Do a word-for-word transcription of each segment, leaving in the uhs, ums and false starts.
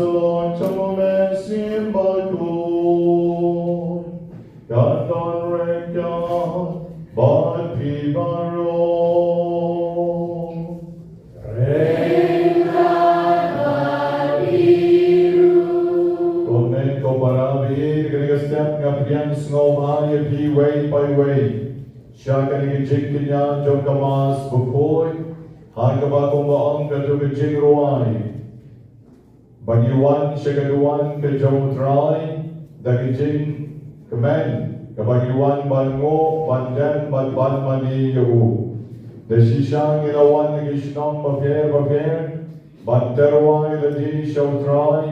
Lord, to me simba ku. Ka don ryngkat bad phi baroh. Ko met ko para baieit, ha kane ka step nga pdiang sngewbha ïa phi uwei pa uwei sha kane ka jingkñia jong ka Mass bakhuid, ha kaba kumba ong kato ka jingrwai, ba ngi wan sha ka duwan ka jong U Trai da ka jingkmen, kaba ngi wan ban nguh, ban dem bad ban mane ïa u. Da shisha ngi la wan na ki shnong bapher bapher ban tyrwa ïa lade sha U Trai,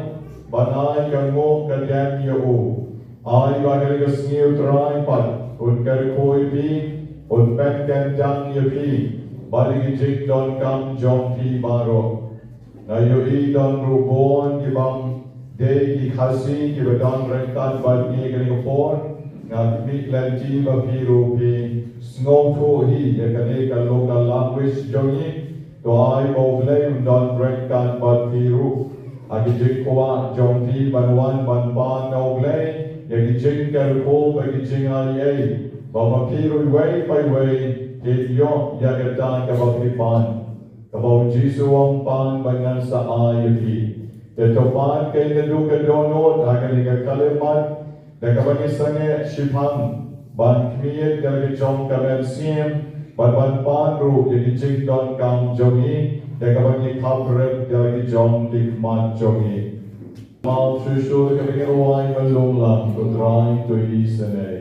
ban ai ka nguh ka dem ïa u. Ai ba ha kane ka sngi U Trai pat un kyrkhu ïa phi, un pynkyntang ïa phi bad ïa ki jingdonkam jong phi baroh. Nga ïohi don ruh bun ki bym dei ki Khasi kiba don ryngkat bad ngi ha kane ka por. Nga khmih lynti ba phi ruh phi sngewthuh hi ïa kane ka local language jong ngi. To ai ba U Blei un don ryngkat bad phi ruh ha ki jingkwah jong phi ban wan ban pan na U Blei ïa ki jingkyrkhu bad ki jingai ei, ba ma phi ruh uwei pa uwei phin ïoh ïa kata kaba phi pan. Kaba U Jisu u ong, pan bad ngan sa ai ïa phi. Te to pan keiñ naduh ka dohnud ha kane ka khyllipmat, da kaba ngi sangeh shiphang ban khmih ïa ka jong ka mynsiem, bad ban pan ruh ïa ki jingdonkam jong ngi, da kaba ngi khapret ïa ka jong ki khmat jong ngi. Map shuh shuh da kaba ngi rwai ban long lang, ko Trai to isynei.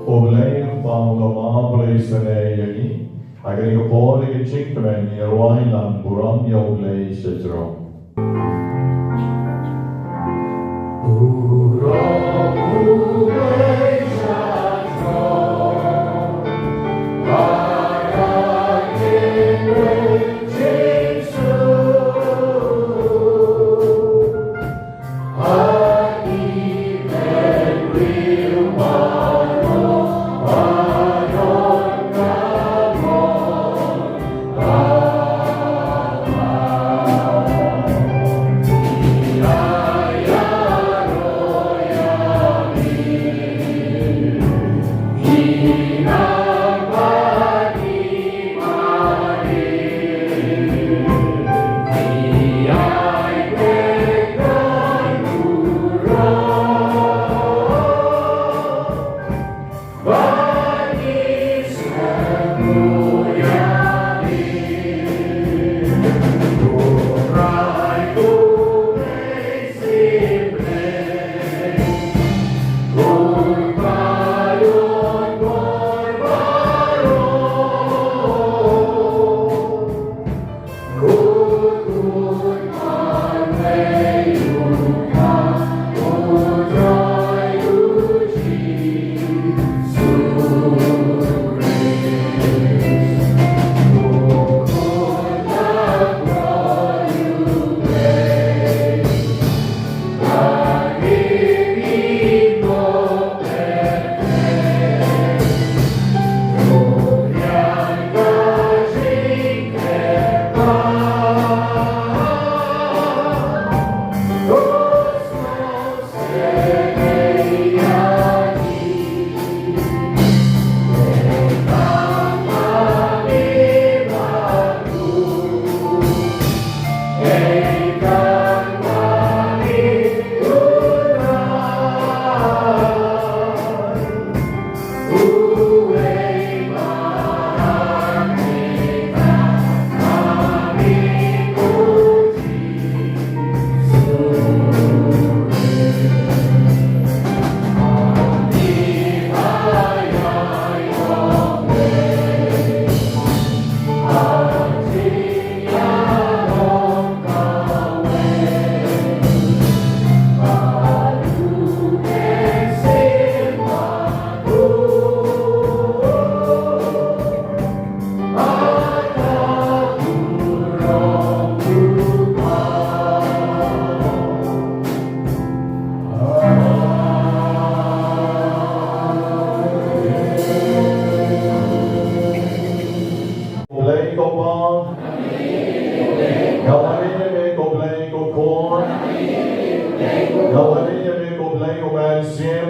U Blei u Kpa u la map, u la isynei ïa ngi. Ha kane ka por ka jingkmen, ngin rwai lang burom ïa U Blei sha jrong.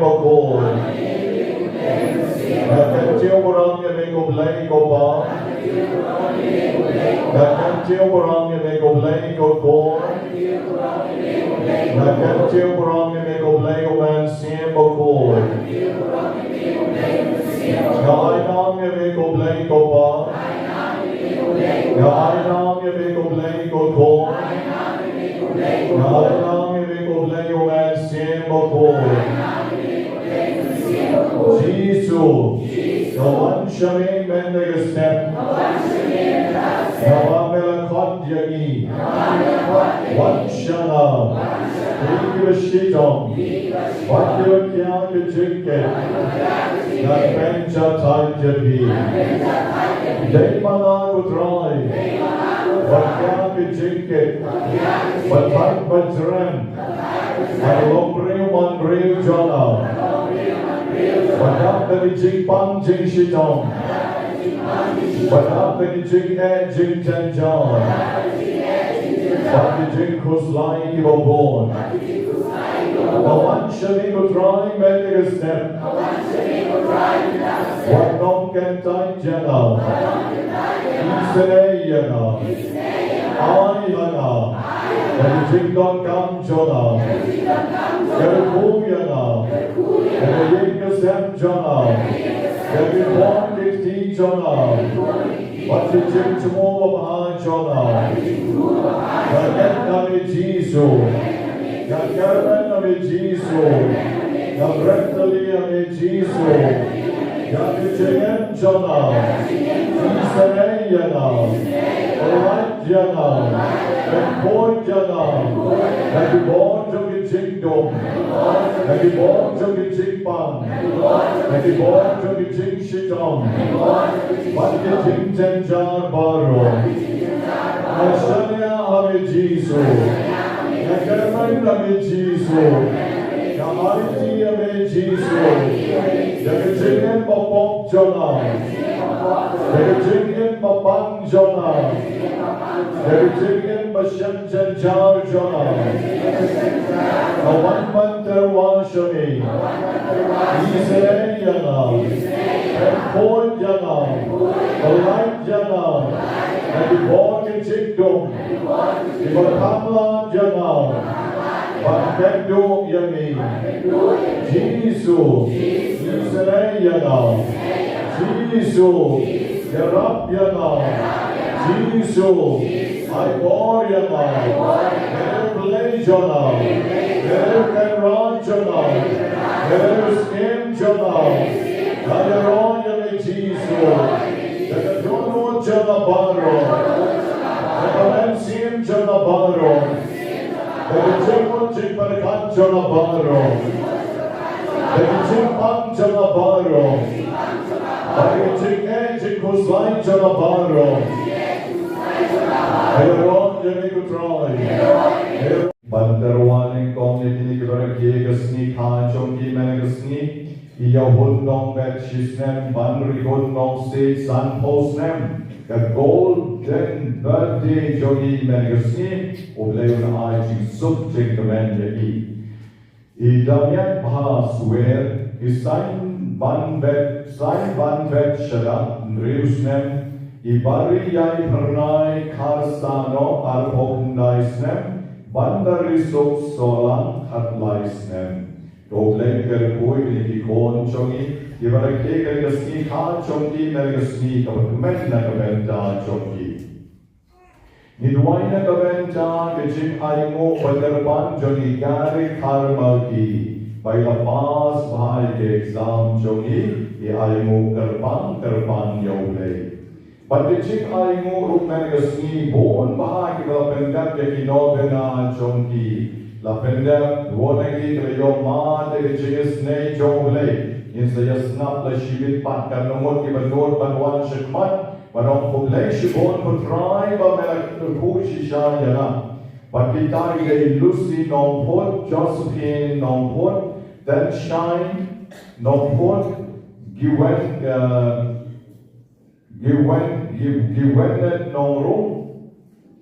Ko Khun. Nga kyntiew burom ïa me ko Blei ko Pa. Nga kyntiew burom ïa me ko Blei ko Khun. Nga kyntiew burom ïa me ko Blei U Mynsiem Bakhuid. Nga ai nong ïa me ko Blei ko Pa. Nga ai nong ïa me ko Blei ko Khun. Nga ai nong ïa me ko Blei U Mynsiem Bakhuid. Jisu, nga wan sha me mynta ka step. Namar me la khot ïa ngi. Wan sha nga. Phi kiba shitom bad kiba khia ka jingkit, ngan pynjahthait ïa phi. Dei ma nga ko Trai ba khia ka jingkit, ba thait ba jrem ha ka longbriew manbriew jong nga. Ba dap da ka jingpang jingshitom, ba dap da ka jingeh jingjynjar, bad ka jingkhuslai kiba bun. Nga wan sha me ko Trai mynta ka step. Wat nym kyntait ïa nga. Isynei ïa nga. Ai ha nga da ka jingdonkam jong nga. Kyrkhu ïa nga da ka ïing ka sem jong nga, da ki bor ki kti jong nga, bad ka jingthmu babha jong nga. Nga ngeit ha me Jisu. Nga kyrmen ha me Jisu. Nga bret tylli ha me Jisu. Ïa ka jingim jong nga, isynei ïa nga. Pynlait ïa nga. Pynkhuid ïa nga da ki bor jong ka jingdum, da ki bor jong ka jingpang, da ki bor jong ka jingshitom bad ka jingjynjar baroh. Nga shaniah ha me Jisu. Nga kyrmen ha me Jisu. Nga aiti ha me Jisu. Ïa ka jingim bapop jong nga, ïa ka jingim bapang jong nga, ïa ka jingim bashem jynjar jong nga. Nga wan ban tyrwa sha me. Isynei ïa nga. Pynkhuid ïa nga. Pynlait ïa nga da ki bor ki jingdum kiba kham lad ïa nga. Ban kynduh ïa me. Jisu, isynei ïa nga. Jisu, ïarap ïa nga. Jisu, ai bor ïa nga. Me U Blei jong nga. Me U Kynrad jong nga. Me U Syiem jong nga. Nga ïaroh ïa me Jisu. Da ka dohnud jong nga baroh. Da ka mynsiem jong nga baroh. Da ka jingmut jingpyrkhat jong nga baroh. Da ka jingpang jong nga baroh. Da ka jingeh jingkhuslai jong nga baroh. Nga ïaroh ïa me ko Trai. Ban tyrwa nyngkong ïa kine kiba rakhe ka sngi kha jong ki mynta ka sngi. Ïa hun nong bet shisnem, ban ri hun nong se sanphew snem. Ka golden birthday jong i mynta ka sngi. U Blei un ai jingsuk jingkmen ïa i. I Damian Bhaswer, i saiñ ban bet, saiñ ban bet shaduh hynriew snem. I Bariaphyrnai Kharsano arphew khyndai snem. Bandarisuk Solang khatlai snem. Ko Blei kyrkhu ïa kine ki khun jong i, kiba rakhe kane ka sngi kha jong ki, kane ka sngi kaba kmen na ka bynta jong ki. Ngi duwai na ka bynta ka jingainguh ba kyrpang jong i Gary Kharmalki, ba i la pass bha ïa ka exam jong i, i ainguh kyrpang kyrpang ïa U Blei. Bad ka jingainguh ruh mynta ka sngi, bun bha kiba la pyndep ïa ki novena jong ki. La pyndep, bun na ki ki la ïoh mad ïa ka jingisynei jong U Blei. Ngin sa ïa sngap la shibit pat, katno ngut kiba nud ban wan shakhmat ban ong, Ko Blei shibun, ko Trai ba me la kyrkhu shisha ïa nga. Bad kita ki dei Lucy Nongphut, Josephine Nongphut, Tenshine Nongphut, Giwen, eh, Giwen, Gi-, Giwenet Nongrum,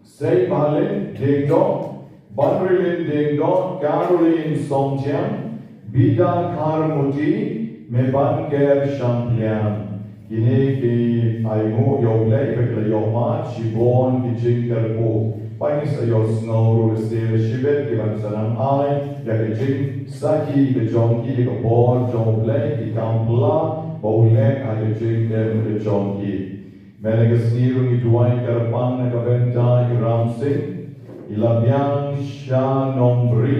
Sei Balin Dingdong, Banrilin Dingdong, Caroline Songtiang, Bida Kharmuti, Meban Ker Shampliang. Kine ki ainguh ïa U Blei ba ki la ïoh mad shibun ki jingkyrkhu. Ba ngin sa ïohsngew ruh lehse shibit ki ban sa nang ai ïa ka jingsakhi ka jong ki, ïa ka bor jong U Blei, ki kam pla ba u leh ha ka jingim ka jong ki. Mynta ka sngi ruh ngi duwai kyrpang na ka bynta i Ram Singh, i Labiang Sha Nongbri,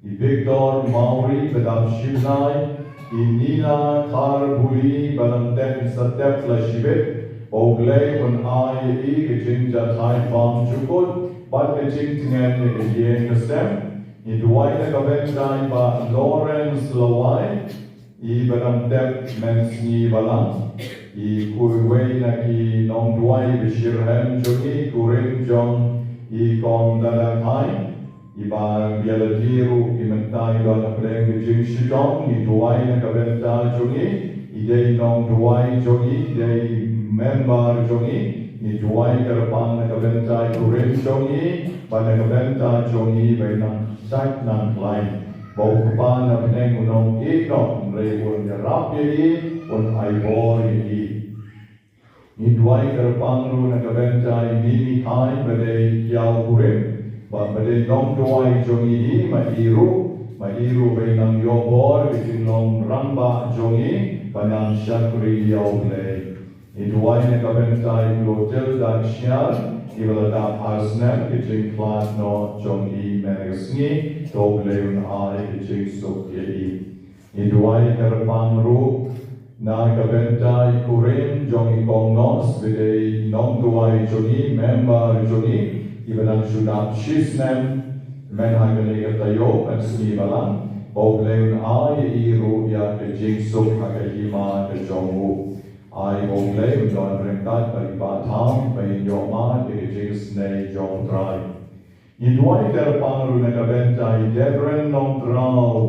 i Victor Mawri ba dap shibnai, i Nina Kharbuli ba dang tep sa tep la shibit, ba U Blei un ai ïa i ka jingjahthait bymjukut, bad ka jingtngen ïa ka ïing ka sem. Ngi duwai na ka bynta i Bah Lawrence Lawai, i ba dang tep mynsngi balang, i khuid wei na ki nongduwai ba shitrhem jong i, kurim jong i Kong Dadakhai, i ba ïa lade ruh i mynta i don hapdeng ka jingshitom. Ngi duwai na ka bynta jong i, i dei nongduwai jong i, i dei member jong i. Ngi duwai kyrpang na ka bynta i kurim jong i, bad na ka bynta jong i ba i nang sait nang khlaiñ. Ba U Kpa na bneng un ym ïehnoh, hynrei un ïarap ïa i, un ai bor ïa i. Ngi duwai kyrpang ruh na ka bynta i Mimi Khai ba dei kiaw kurim, ba, ba dei nongduwai jong i, ma i ruh, ma i ruh ba i nang ïoh bor, ba i nang long rangbah jong i, ba nang shakri ïa U Blei. Ngi duwai na ka bynta i Clotilda Kshiar, i ba la dap ar snem ka jingkhlad noh jong i mynta ka sngi, to U Blei un ai ka jingsuk ïa i. Ngi duwai kyrpang ruh na ka bynta i kurim jong i Kong Nos, ba dei nongduwai jong i, member jong i, i ba dang shu dap shisnem, mynta ha kane ka taïew, mynsngi balang, ba U Blei un ai ïa i ruh ïa ka jingsuk ha ka hima ka jong u. Ai ba U Blei un don ryngkat bad i Bah Tham, ba in ïoh mad ïa ka jingisynei jong U Trai. Ngi duwai kyrpang ruh na ka bynta i Devren Nongtraw,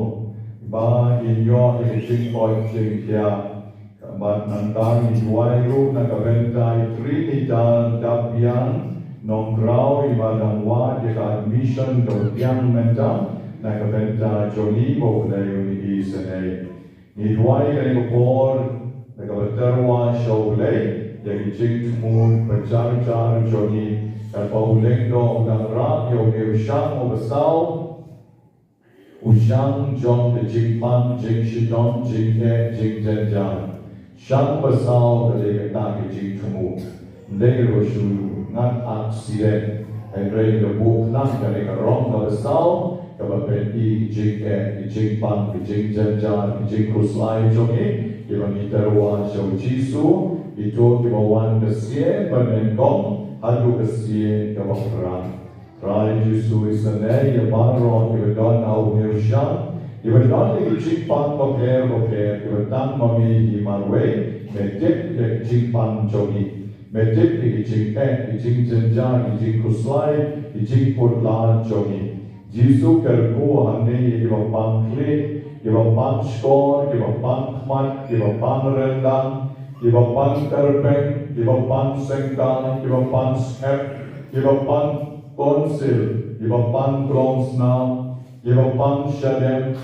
ba in ïoh ïa ka jingkoit jingkhiah. Bad nangta ngi duwai ruh na ka bynta i Trinita Dabian Nongtraw, i ba dang wad ïa ka admission kaba biang mynta, na ka bynta jong i, ba U Blei un isynei. Ngi duwai kane ka por da kaba tyrwa sha U Blei ïa ki jingthmu ba jar jar jong ngi, katba u lyngdoh u dang rah ïa une u shang uba saw, u shang jong ka jingpang, jingshitom, jingeh, jingjynjar. Shang ba saw ka dei kata ka jingthmu. Ym dei ruh shu ngat accident. Hynrei ka buh khnang ka dei ka rong kaba saw, kaba pyni ki jingeh, ki jingpang, ki jingjynjar, ki jingkhuslai jong ngi, kiba ngi tyrwa sha u Jisu, kito kiba wan ka sien ba nyngkong haduh ka sien kaba phra. Trai Jisu, isynei ïa baroh kiba don ha une u shang, kiba don ïa ki jingpang bapher bapher, kiba tang ma me hi marwei, me tip ïa ki jingpang jong ngi. Me tip ïa ki jingeh, ki jingjynjar, ki jingkhuslai, ki jingpynlait jong ngi. Jisu, kyrkhu hangne ïa kiba pang khlieh, kiba pang shkor, kiba pang khmat, kiba pang ryndang, kiba pang tyrpeng, kiba pang syngkai, kiba pang syep, kiba pang tonsil, kiba pang klongsnam, kiba pang shadem,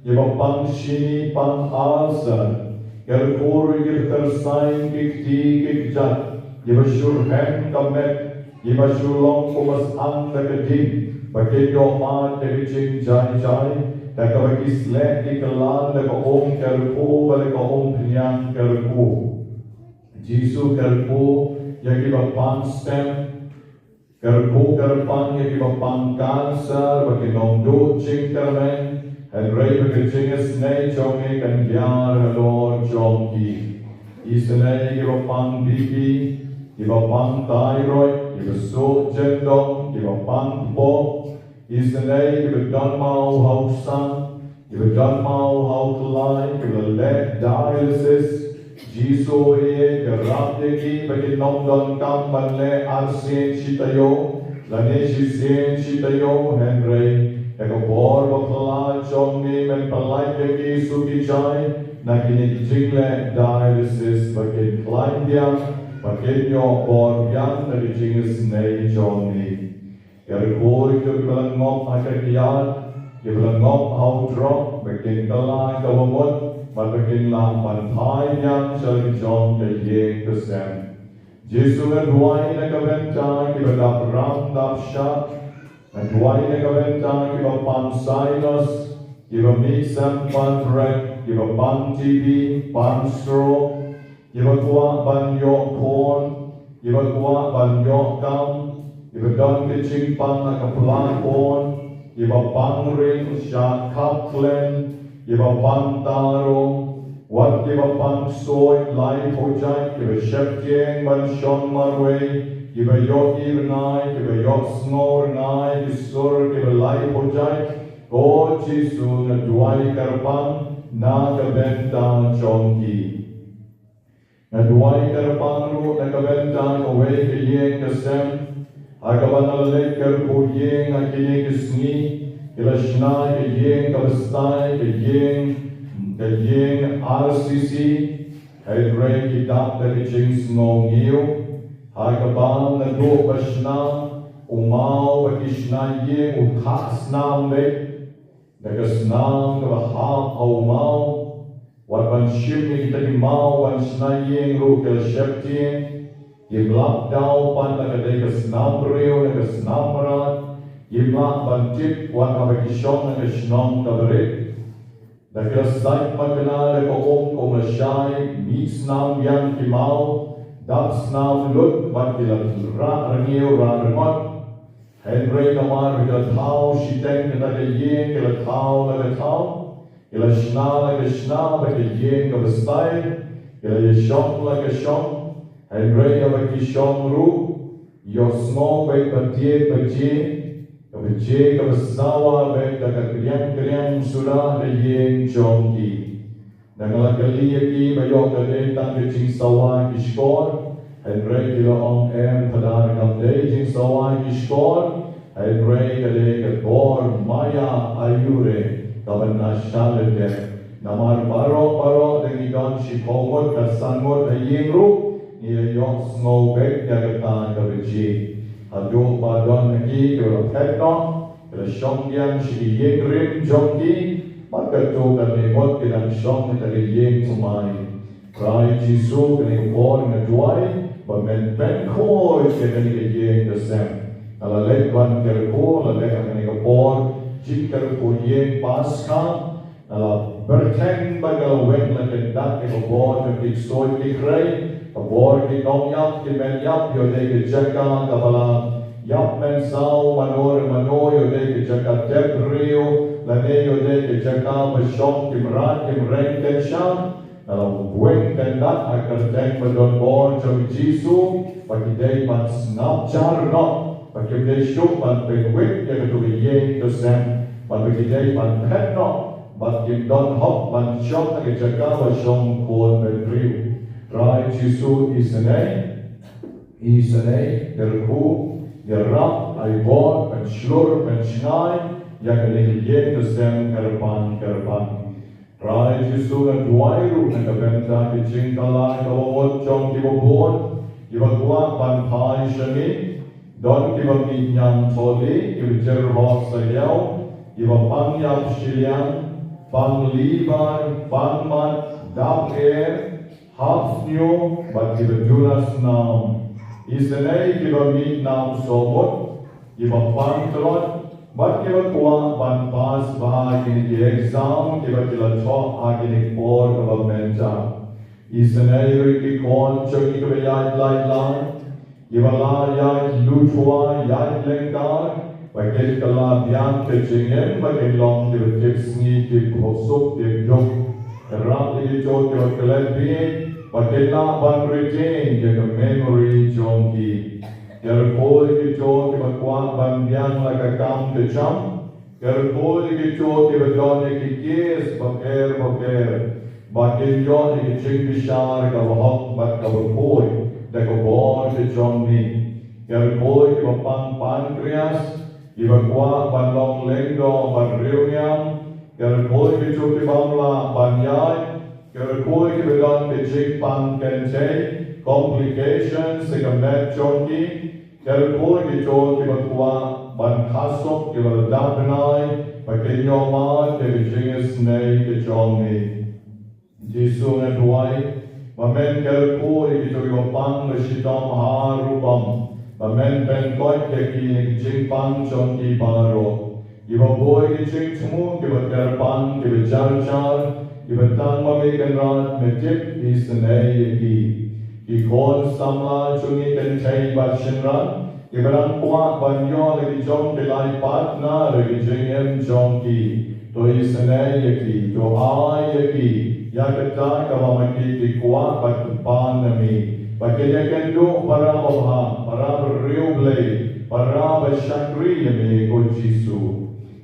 kiba pang shini, pang ulcer, kyrkhu ruh ïa kiba tyrsain ki kti ki kjat, kiba shu rhem ka met, kiba shu long kumba sah da ka ding, ba kin ïoh mad da ka jingjai jai, da kaba ki sleh ki kylla da ka umphniang, kyrkhu ba da ka umphniang kyrkhu. Jisu, kyrkhu ïa kiba pang stem, kyrkhu kyrpang ïa kiba pang cancer, ba kin ym duh jingkyrmen, hynrei ba ka jingisynei jong me kan hiar halor jong ki. Isynei ïa kiba pang B P, kiba pang thyroid, kiba suh jyndong, kiba pang kpoh, isynei ïa kiba don maw ha u ksan, kiba don maw ha u tyllai, kiba la leh dialysis. Jisu, ïarap ïa ki ba kin ym donkam ban leh arsien shi taïew lane shisien shi taïew, hynrei da ka bor baphylla jong me men pyllait ïa ki suk ki jai na kine ki jingleh dialysis, ba kin khlaiñ biang, ba kin ïoh bor biang na ka jingisynei jong me. Kyrkhu ïa kito kiba la ngop ha ka kyiad, kiba la ngop ha u drok, ba kin kylla kaba mut, bad ba kin lah ban phai biang sha la ki jong ka ïing ka sem. Jisu, nga duwai na ka bynta kiba dap ram dap shap, nga duwai na ka bynta kiba pang sinus, kiba mih sem pang trek, kiba pang T B, pang stroke, kiba kwah ban ïoh khun, kiba kwah ban ïoh kam, kiba don ka jingpang ha ka pla khun, kiba pang ring, shah khap khlem, kiba pang tarung, wat kiba pang ksuid laiphew jait, kiba sheptieng ban shong marwei, kiba ïohi rngai, kiba ïohsngew rngai ki sur kiba laiphew jait. Ko Jisu, nga duwai kyrpang na ka bynta jong ki. Nga duwai kyrpang ruh na ka bynta kawei ka ïing ka sem ha kaba nga la leit kyrkhu ïing ha kine ki sngi, ki la shna ka ïing kaba style, ka ïing, ka ïing R C C, hynrei ki dap da ka jingsngewngiew ha kaba naduh ba shna u maw ba ki shna ïing u thah snam beit. Da ka snam kaba hap ha u maw, wat ban shim ïa kita ki maw ban shna ïing ruh ki la sheptieng. Kim lah daw pat, la ka dei ka snam briew, la ka snam mrad, kim lah ban tip wat haba ki shong na ka shnong kaba rit. Da ki la sait makna da ka um kum lashai, mih snam biang ki maw, dap snam lut bad ki la rah rngiew rah rngot. Hynrei namar ba ki la thaw shiteng kata ka ïing, ki la thaw la ka thaw, ki la shna la ka shna, ba ka ïing kaba style, ki la ïashong la ka shong. Hynrei haba ki shong ruh, ïohsngew beit ba tied ba jia, kaba jia kaba sawa beit da ka kriang kriang suda ka ïing jong ki. Da nga la kylli ïa ki ba ïoh ka dei tang ka jingsawa ki shkor, hynrei ki la ong em, Phadar, kam dei jingsawa ki shkor, hynrei ka dei ka bor maya aïu re kaba na sha lyndet. Namar baroh baroh da ngi don shiphew ngut khatsan ngut ha ïing ruh, ngi ïohsngew beit ïa kata kaba jia. Haduh ba don na ki kiba la phet noh, ki la shong biang sha ki ïing rim jong ki, bad katto katne ngut ki dang shong ha ka ïing thymmai. Trai Jisu, kane ka por nga duwai ba men pynkhuid ïa kane ka ïing ka sem. Nga la leit ban kyrkhu, la leit ha kane ka por jingkyrkhu ïing Paskha. Nga la byrtheng bad nga la weng la kyndat ïa ka bor jong ki ksuid ki khrei, ka bor ki nongïap ki menïap, ïoh dei ka jaka kaba la ïap mynsaw mano re mano, ïoh dei ka jaka tep briew, lane ïoh dei ka jaka ba shong ki mrad ki mreng kynsha. Nga la weng kyndat ha ka kyrteng ba don bor jong Jisu, ba ki dei ban sngap jar noh, ba kim dei shuh ban pynwit ïa kato ka ïing ka sem, bad ba ki dei ban phet noh, bad kim don hok ban shong ha ka jaka ba shong khun bynriew. Trai Jisu, isynei, isynei, kyrkhu, ïarap, ai bor, pynshlur, pynshngaiñ ïa kane ka ïing ka sem kyrpang kyrpang. Trai Jisu, nga duwai ruh na ka bynta ka jingkylla kaba mut jong kiba bun, kiba kwah ban phai sha ngi. Don kiba mih ñiangthohlieh, kiba jyrhoh saïaw, kiba pang ïap shiliang, pang liver, pang mat, dap er, hap sniew, bad kiba duna snam. Isynei kiba mih nam sohmut, kiba pang tlot, bad kiba kwah ban pass bha ha kine ki exam kiba ki la thoh ha kine ki por kiba mynta. Isynei ruh ïa ki khun jong ngi kiba ïaid lait lait, kiba la ïaid luthwa, ïaid lyngkar, ba kin kylla biang ka jingim, ba kin long kiba tip sngi, tip suk, tip duk. Ïarap ïa kito kiba klet bieit, ba kin lah ban retain ïa ka memory jong ki. Kyrkhu ïa kito kiba kwah ban biang la ka kam ka jam. Kyrkhu ïa kito kiba don ïa ki case bapher bapher, ba kin ïoh ïa ka jingbishar kaba hok bad kaba khuid da ka bor ka jong ngi. Kyrkhu ïa kiba pang pancreas, kiba kwah ban long lyngdoh ban riewniam. Kyrkhu ïa kito ki bym lah ban ïaid. Kyrkhu ïa kiba don ka jingpang kynthei, complications ha ka met jong ki. Kyrkhu ïa kito kiba kwah ban khasok ïa la dap bnai ba kin ïoh mad ïa ka jingisynei ka jong me. Jisu, nga duwai ba men kyrkhu ïa kito kiba pang ba shitom ha rukom, ba men pynkoit ïa ki na ki jingpang jong ki baroh. Kiba buh ïa ki jingthmu, kiba kyrpang, kiba jar jar, kiba tang ba me Kynrad me tip, isynei ïa ki. Ki khun samla jong ngi kynthei bad shynrang kiba dang kwah ban ïoh la ki jong ki lai partner ha ka jingim jong ki, to isynei ïa ki, to ai ïa ki ïa kata kaba ma ki ki kwah bad ki pan na me, ba kin ïakynduh para babha, para briew Blei, para ba shakri ïa me, ko Jisu.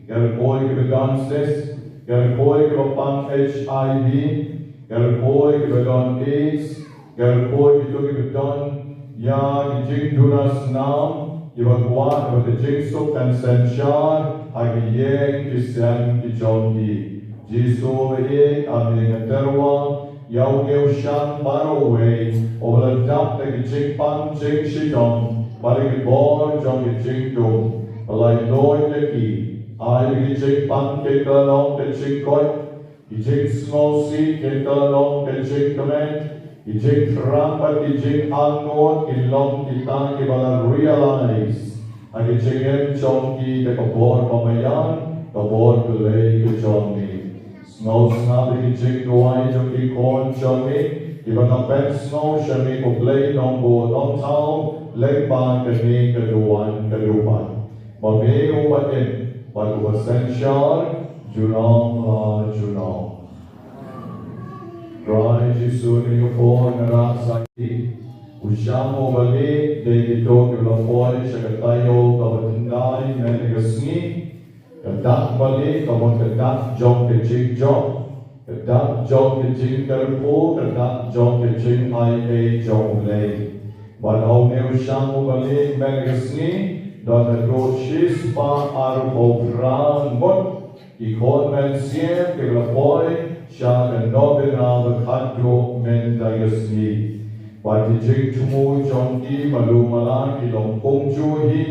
Kyrkhu ïa kiba don cyst, kyrkhu ïa kiba pang H I V, kyrkhu ïa kiba don AIDS, kyrkhu ïa kito kiba don ïa ki jingduna snam, kiba kwah ïa ka jingsuk kan synshar ha ki ïing ki sem ki jong ki. Jisu, ba ïeit, ïa me nga tyrwa ïa une u shang baroh uwei uba la dap da ki jingpang jingshitom bad da ki bor jong ki jingdum. Pynlait lut ïa ki, ai ba ki jingpang kin long ka jingkoit, ki jingsngewsih kin long ka jingkmen, ki jingthrang bad ki jingangnud kin long kita kiba la realize ha ki jingim jong ki da ka bor ba maian, ka bor Blei ka jong me. Sngewsngap ïa ki jingduwai jong ki khun jong me kiba nga pynsngew sha me, ko Blei Nongbuh Nongthaw, lyngba kane ka duwan ka duwan. Ba me uba im bad uba synshar junom la junom. Trai Jisu, ha kane ka por nga rah sa ïa ki u shang uba lieh, dei kito kiba la poi sha ka taïew kaba khyndai mynne ka sngi. Ka dak ba lieh ka mut ka dak jong ka jingjop, ka dak jong ka jingkyrkhu, ka dak jong ka jingaiei jong U Blei. Bad ha une u shang uba lieh mynne ka sngi, don haduh shispah arphew phra ngut ki khun mynsiem kiba la poi sha ka Novena ba khatduh mynta ka sngi. Bad ki jingthmu jong ki malu mala ki long kumjuh hi,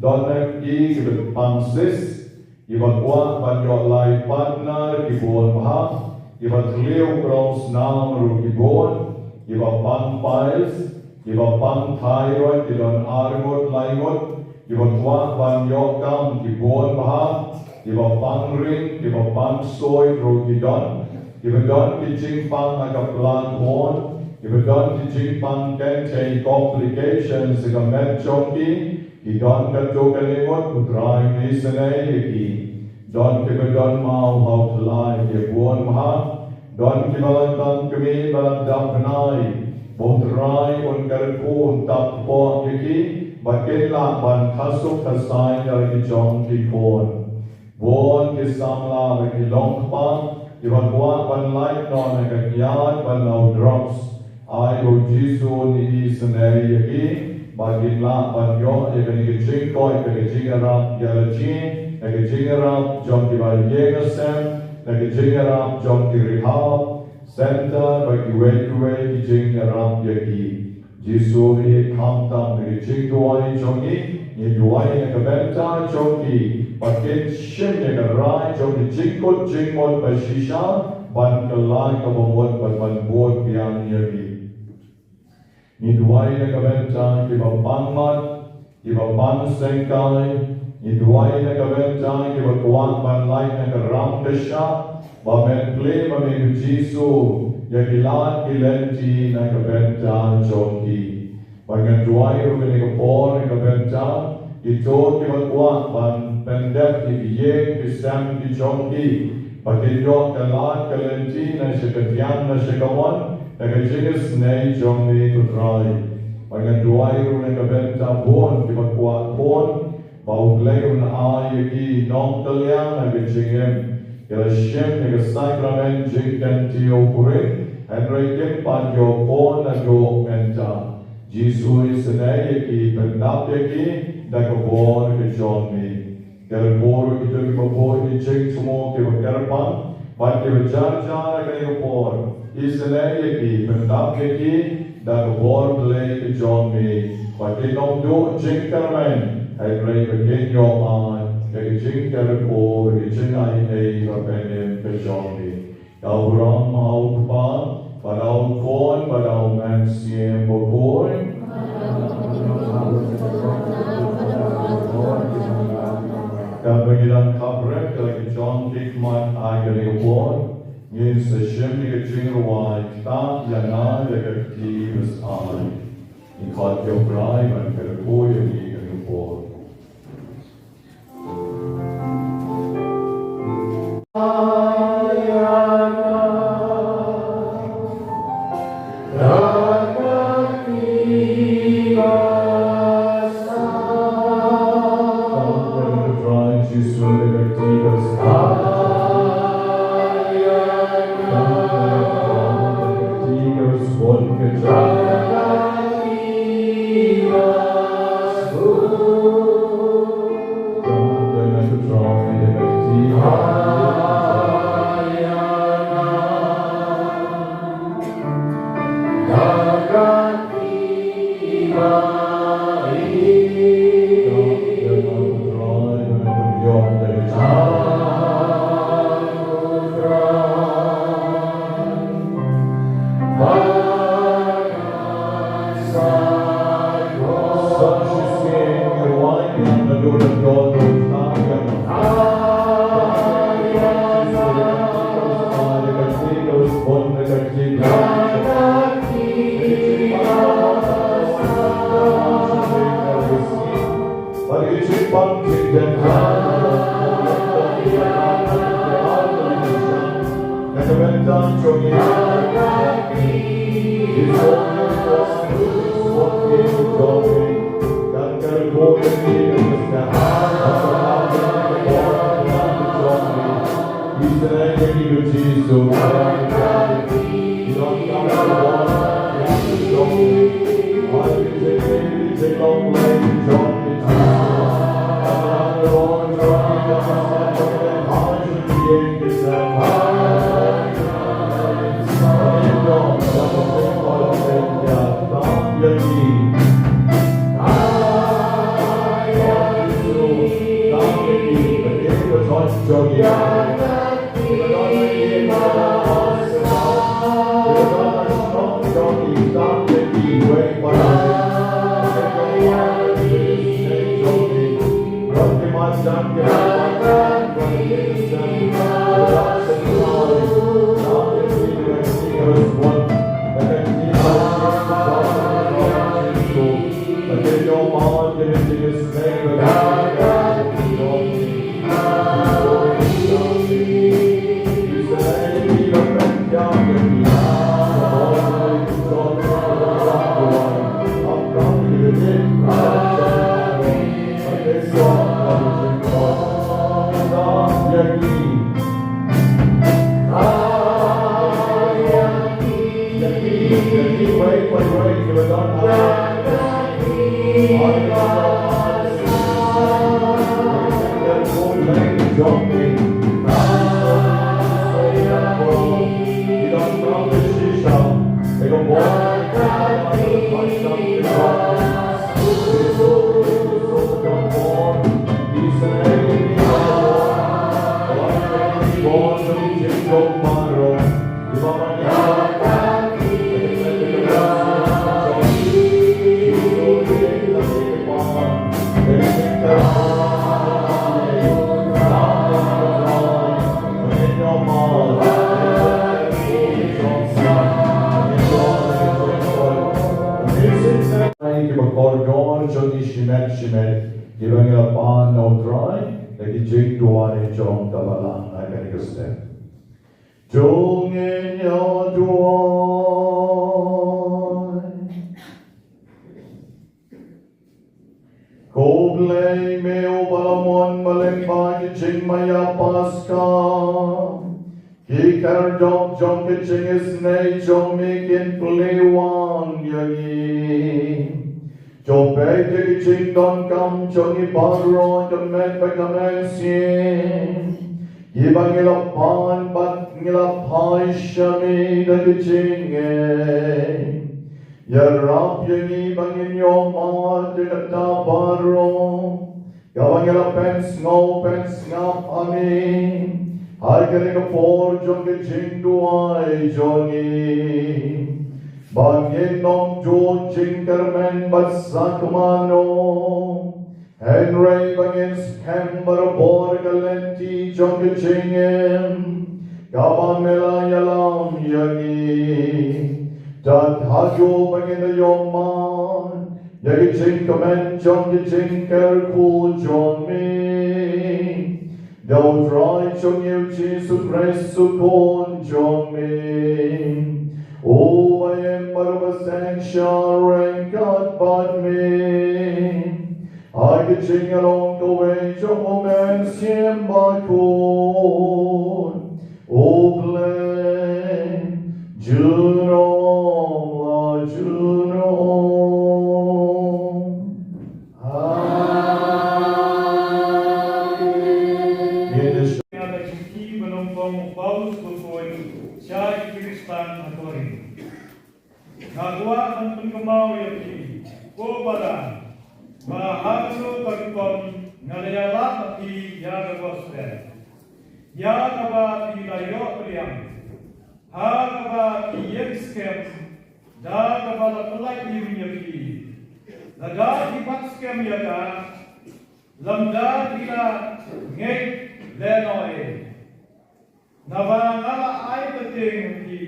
don na ki kiba pang cyst, kiba kwah ban ïoh lai partner ki bun bha, kiba thliew krong snam ruh ki bun, kiba pang piles, kiba pang thyroid ki don ar ngut lai ngut, kiba kwah ban ïoh kam ki bun bha, kiba pang ring, kiba pang suid ruh ki don, kiba don ki jingpang ha ka pla khun, kiba don ki jingpang kynthei, complications ha ka met jong ki, ki don katto katne ngut, ko Trai un isynei ïa ki. Don kiba don maw ha u khlaiñ, ki bun bha. Don kiba la dap kmie ba la dap bnai, ba u Trai un kyrkhu, un tap kpoh ïa ki ba kin lah ban khasuk khasaiñ ïa la ki jong ki khun. Bun ki samla ba ki long kpa kiba kwah ban lait noh na ka kiad ban law drugs. Ai ba U Jisu un isynei ïa ki ba kin lah ban ïoh ïa kane ka jingkoit, ka jingïarap ïa la jong, ka jingïarap jong kiba ïeng ha sem, ka jingïarap jong ki rehab center bad kiwei kiwei ki jingïarap ïa ki. Jisu, ïeit khamtam na ki jingduwai jong ngi, ngi duwai na ka bynta jong ki ba kin shim ïa ka rai jong ka jingkut jingmut ba shisha ban kylla kaba mut bad ban bud biang ïa me. Ngi duwai na ka bynta kiba pang mat, kiba pang syngkai, ngi duwai na ka bynta kiba kwah ban lait na ka ram ka shap, ba men plie ma me, ko Jisu, ïa ki lad ki lynti na ka bynta jong ki. Bad nga duwai ruh kane ka por na ka bynta kito kiba kwah ban pyndep ïa ki ïing ki sem ki jong ki, ba kin ïoh ka lad ka lynti na sha ka diang na sha ka mon da ka jingisynei jong me, ko Trai. Bad nga duwai ruh na ka bynta bun kiba kwah khun, ba U Blei un ai ïa ki nongkylliang ha ka jingim, ki la shim ïa ka sakramen jingkyntiew kurim, hynrei kim pat ïoh khun naduh mynta. Jisu, isynei ïa ki, pyndap ïa ki da ka bor ka jong me. Kyrkhu ruh kito kiba buh ïa ki jingthmu kiba kyrpang bad kiba jar jar ha kane ka por, isynei ïa ki, pyndap ïa ki da ka bor Blei ka jong me, ba kin ym duh jingkyrmen Hynrei ba kin ïoh ai ka jingkyrkhu bad ka jingai ei ba pynim ka jong ngi. Ka burom ha u Kpa bad ha u Khun bad ha u Mynsiem Bakhuid. Kaba ngi dang khapret ïa la ki jong ki khmat ha kane ka por, ngin sa shim ïa ka jingrwai Ktah ïa nga da ka kti bas ai. Ngi khot ïa u Trai ban kyrkhu ïa ngi ha kane ka por. Ai ki ba kordor jong ngi shimet shimet, ki ba ngi la pan na u Trai da ki jingduwai jong ka balang ha kane ka step. To ngin ïa duwai. Ko Blei me uba la mon ba lyngba ki jingmaïa Paskha ki khyrdop jong ka jingisynei jong me kin plie wan ïa ngi. To peit ïa ki jingdonkam jong ngi baroh ka met bad ka mynsiem, ki ba ngi la pan bad ngi la phai sha me da ka jingngeit. Ïarap ïa ngi ba ngin ïoh mad ïa kata baroh. Kaba ngi la pynsngew pynsngap ha me ha kane ka por jong ka jingduwai jong ngi, ba ngin ym duh jingkyrmen bad sa kumno. Hynrei ba ngin skhem barabor ka lynti jong ka jingim kaba me la ïalam ïa ngi. Tad haduh ba ngin ïoh man ïa ka jingkmen jong ka jingkyrkhu jong me. Da U Trai jong ngi U Jisu Khrist U Khun jong me, uba im bad uba seng sha ryngkat bad me, ha ka jinglong kawei jong U Mynsiem Bakhuid, U Blei, junom la junom. Amen. Ngin ïa shu- Nga la jingkyrkhu ba nyngkong u Paulus u Korinth sha ki Khristan ha Korinth. Nga kwah ban pynkynmaw ïa phi, ko para, ba ha kano ka rukom nga la ïalap ha phi ïa ka gospel, ïa kaba phi la ïoh pdiang, ha kaba phi ïeng skhem, da kaba la pyllait im ïa phi. Lada phi bat skhem ïa ka, lymda phi la ngeit lehnohei. Naba nga la ai bteng ha phi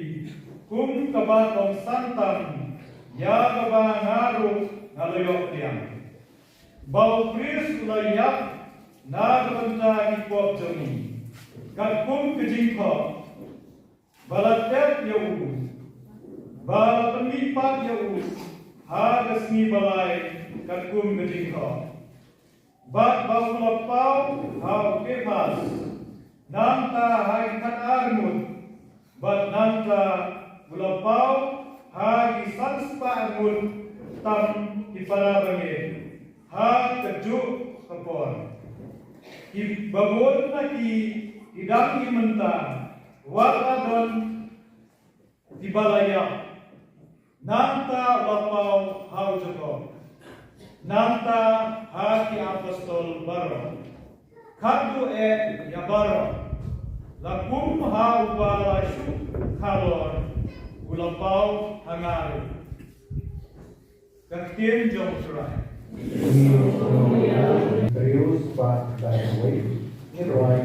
kum kaba kongsan tam ïa kaba nga ruh nga la ïoh pdiang, ba U Khrist u la ïap na ka bynta ki pop jong ngi, katkum ka jingthoh, ba la tep ïa u, ba la pynmihpat ïa u ha ka sngi ba lai katkum ka jingthoh, bad ba u la paw ha u Kephas, nangta ha ki khatar ngut, bad nangta u la paw ha ki san spah ngut tam ki para bangeit ha kajuh ka por. Kiba bun na ki ki dang im mynta, wat la don kiba la ïap. Nangta u la paw ha u Jakob, nangta ha ki apostol baroh, khatduh eh ïa baroh, la kum ha uba la shu khalor, u la paw ha nga ruh. Ka ktien jong U Trai. Briew spah dai wei. Ngin rwai.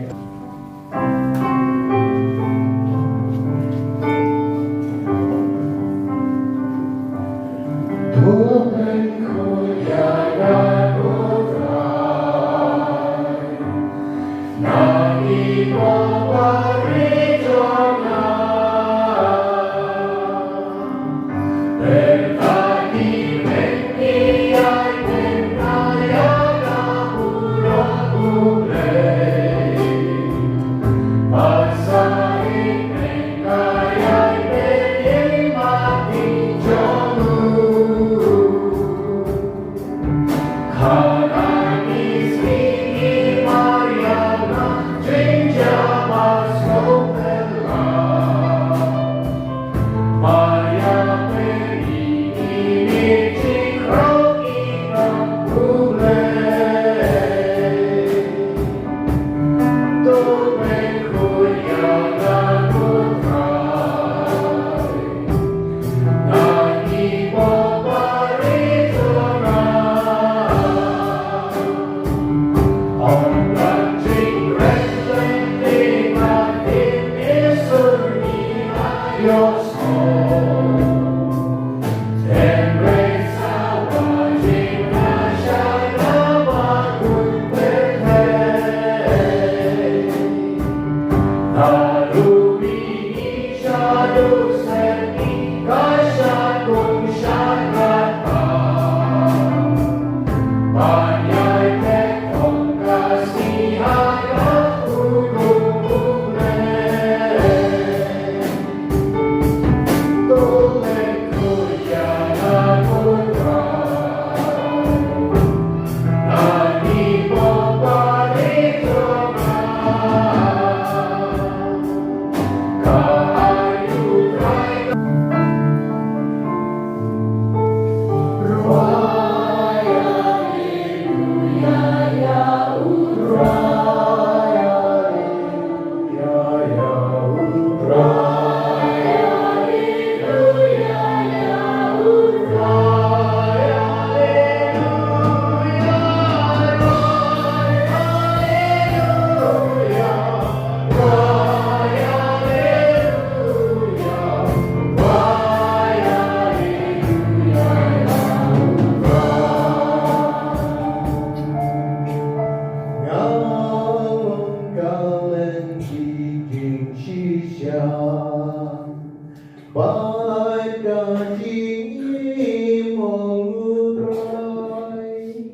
Bad ka jingim ong U Trai,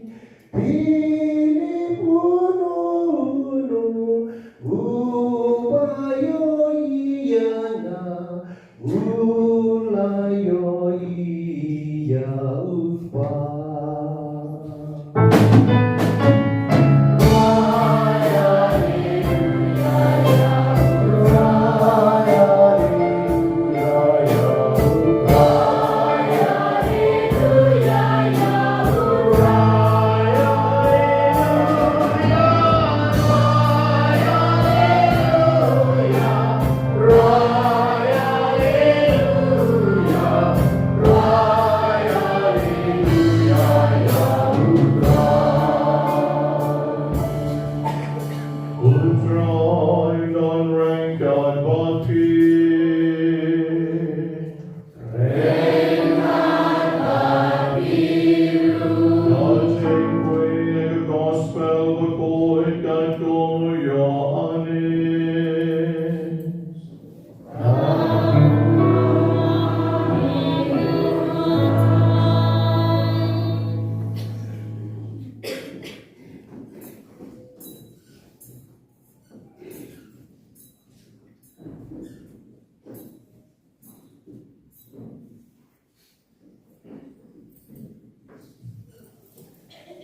phi ne uno uno uba ïohi ïa nga, u la ïohi ïa U Kpa. Gospel according to Johannes.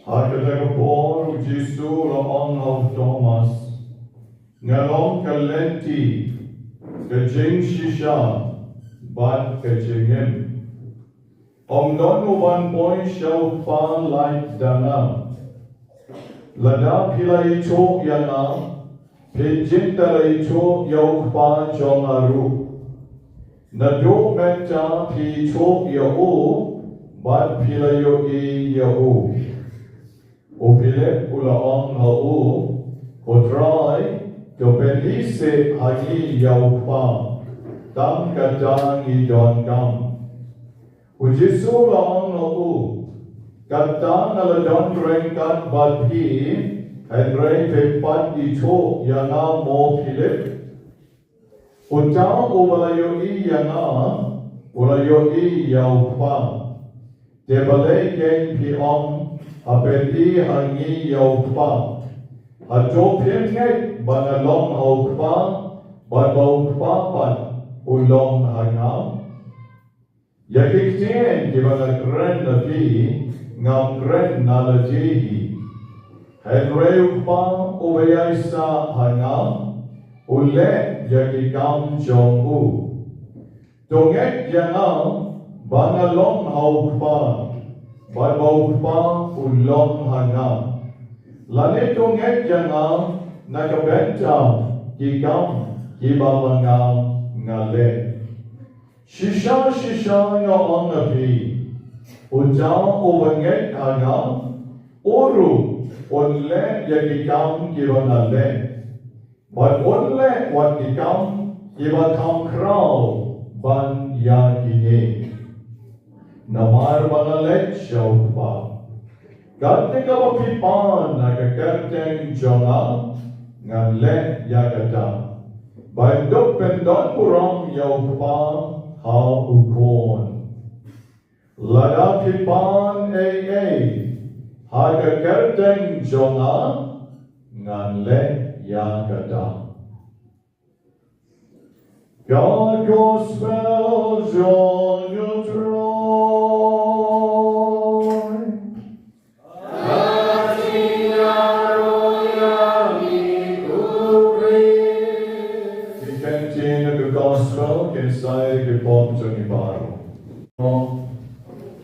Ha kata ka por U Jisu u la ong ha u Thomas, nga long ka lynti, ka jingshisha bad ka jingim. Ym don u ban poi sha U Kpa lait da nga. Lada phi la ithuh ïa nga, phin jin da la ithuh ïa U Kpa jong nga ruh. Naduh mynta phi ithuh ïa u bad phi la ïohi ïa u. U Philip u la ong ha u, ko Trai, to pyni seh ha ngi ïa U Kpa, tang kata ngi donkam. U Jisu u la ong ha u, kata nga la don ryngkat bad phi, hynrei phim pat ithuh ïa nga mo Philip? Uta uba la ïohi ïa nga, u la ïohi ïa U Kpa. Te balei kein phi ong, ha pyni ha ngi ïa U Kpa? Hato phim ngeit ba nga long ha U Kpa, bad ba U Kpa pat u long ha nga? Ïa ki ktien kiba nga kren na phi, ngam kren na lade hi. Hynrei U Kpa uba ïaisah ha nga, u leh ïa ki kam jong u. To ngeit ïa nga ba nga long ha U Kpa, bad ba U Kpa u long ha nga. Lane to ngeit ïa nga na ka bynta ki kam kiba ma nga nga leh. Shisha shisha nga ong ha phi, uta uba ngeit ha nga, u ruh un leh ïa ki kam kiba nga leh. Bad un leh wat ki kam kiba kham khraw ban ïa kine. Namar ba nga leit sha U Kpa. Kat kaba phi pan ha ka kyrteng jong nga, ngan leh ïa kata. Ban dup pyndon burom ïa U Kpa ha U Khun. Lada phi pan ei ei ha ka kyrteng jong nga, ngan leh ïa kata. Ka Gospel jong U Trai. Ki ktien ka Gospel kin sa ïa ki pop jong ngi baroh.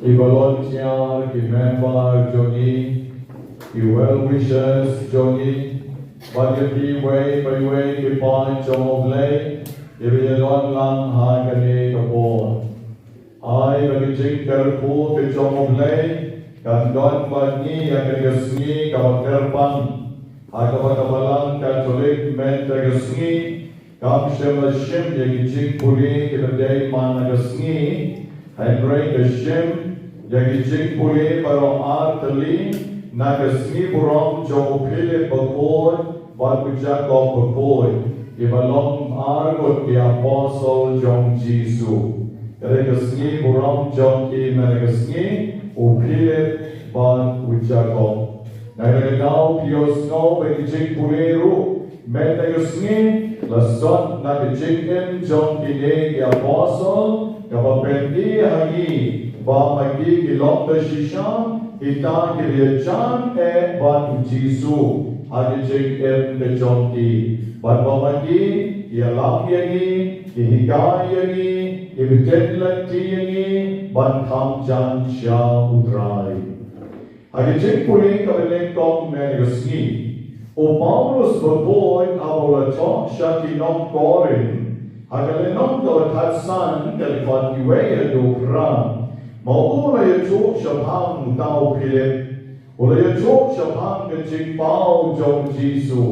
Ki volunteer, ki member jong ngi, ki well wishers jong ngi, bad ïa phi iwei pa iwei ki paid jong U Blei, kiba ïadon lang ha kane ka por. Ai ba ka jingkyrkhu ka jong U Blei kan don bad ngi ha kane ka sngi kaba kyrpang, ha kaba ka Balang Katholik mynta ka sngi kam shym la shim ïa ki jingpule kiba dei man la ka sngi, hynrei ka shim ïa ki jingpule baroh ar tylli na ka sngi burom jong u Philip bakhuid bad u Jakob bakhuid, kiba long ar ngut ki apostol jong U Jisu. Ka dei ka sngi burom jong ki mynta ka sngi, u Philip bad u Jakob. Na kata ka daw phi ïohsngew ba ki jingpule ruh mynta ka sngi la sot na ka jingim jong kine ki apostol, kaba pyni ha ngi ba ma ki ki long ba shisha kita ki ïajan eh bad u Jisu ha ka jingim ka jong ki. Bad ba ma ki ki ïalam ïa ngi, ki hikai ïa ngi, ki bteng lynti ïa ngi ban kham jan sha u Trai. Ha ka jingpule kaba nyngkong mynta ka sngi, u Paulus bakhuid haba u la thoh sha ki nong Korinth, ha ka lynnong kaba khatsan ka dkhot wei haduh phra, ma u la ïathuh shaphang uta u Philip. U la ïathuh shaphang ka jingpaw jong u Jisu,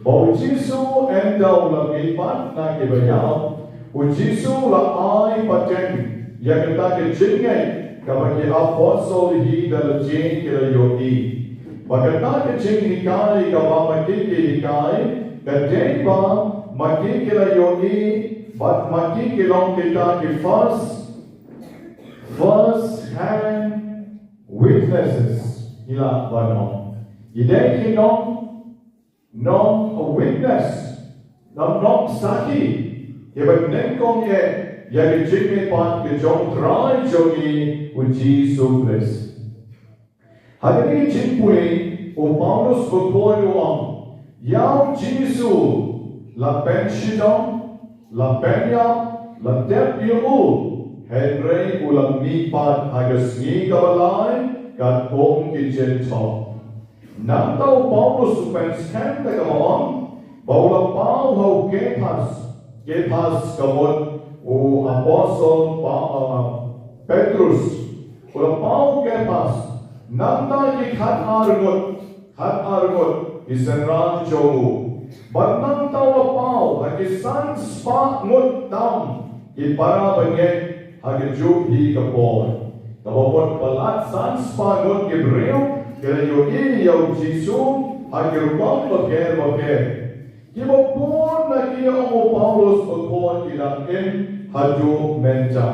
ba u Jisu ynda u la mihpat na kiba ïap, u Jisu u la ai pateng ïa kata ka jingngeit kaba ki apostol hi da lade ki la ïohi. Ba kata ka jinghikai kaba ma ki ki hikai ka dei ba ma ki ki la ïohi, bad ma ki ki long kita ki first, first hand witnesses. Ngi lah ban ong, ngi dei ki nong, nong witness, nong, nong sakhi kiba nyngkong eh ïa ka jingmihpat ka jong u Trai jong ngi u Jisu Khrist. Ha kane ka jingpule, u Paulus bakhuid u ong, ïa u Jisu la pynshitom, la pynïap, la tep ïa u, hynrei u la mihpat ha ka sngi kaba lai katkum ki jingthoh. Nangta u Paulus u pynskhem da kaba ong ba u la paw ha u Kephas. Kephas ka mut u apostol Pa-, uh, Petrus. U la paw ha u Kephas. Nangta ki khatar ngut, khatar ngut ki synran jong u. Bad nangta u la paw ha ki san spah ngut tam ki para bangeit ha kajuh hi ka por. Kaba mut palat san spah ngut ki briew ki la ïohi ïa u Jisu ha ki rukom bapher bapher. Kiba bun na ki, ong u Paulus, bakhuid ki dang im haduh mynta.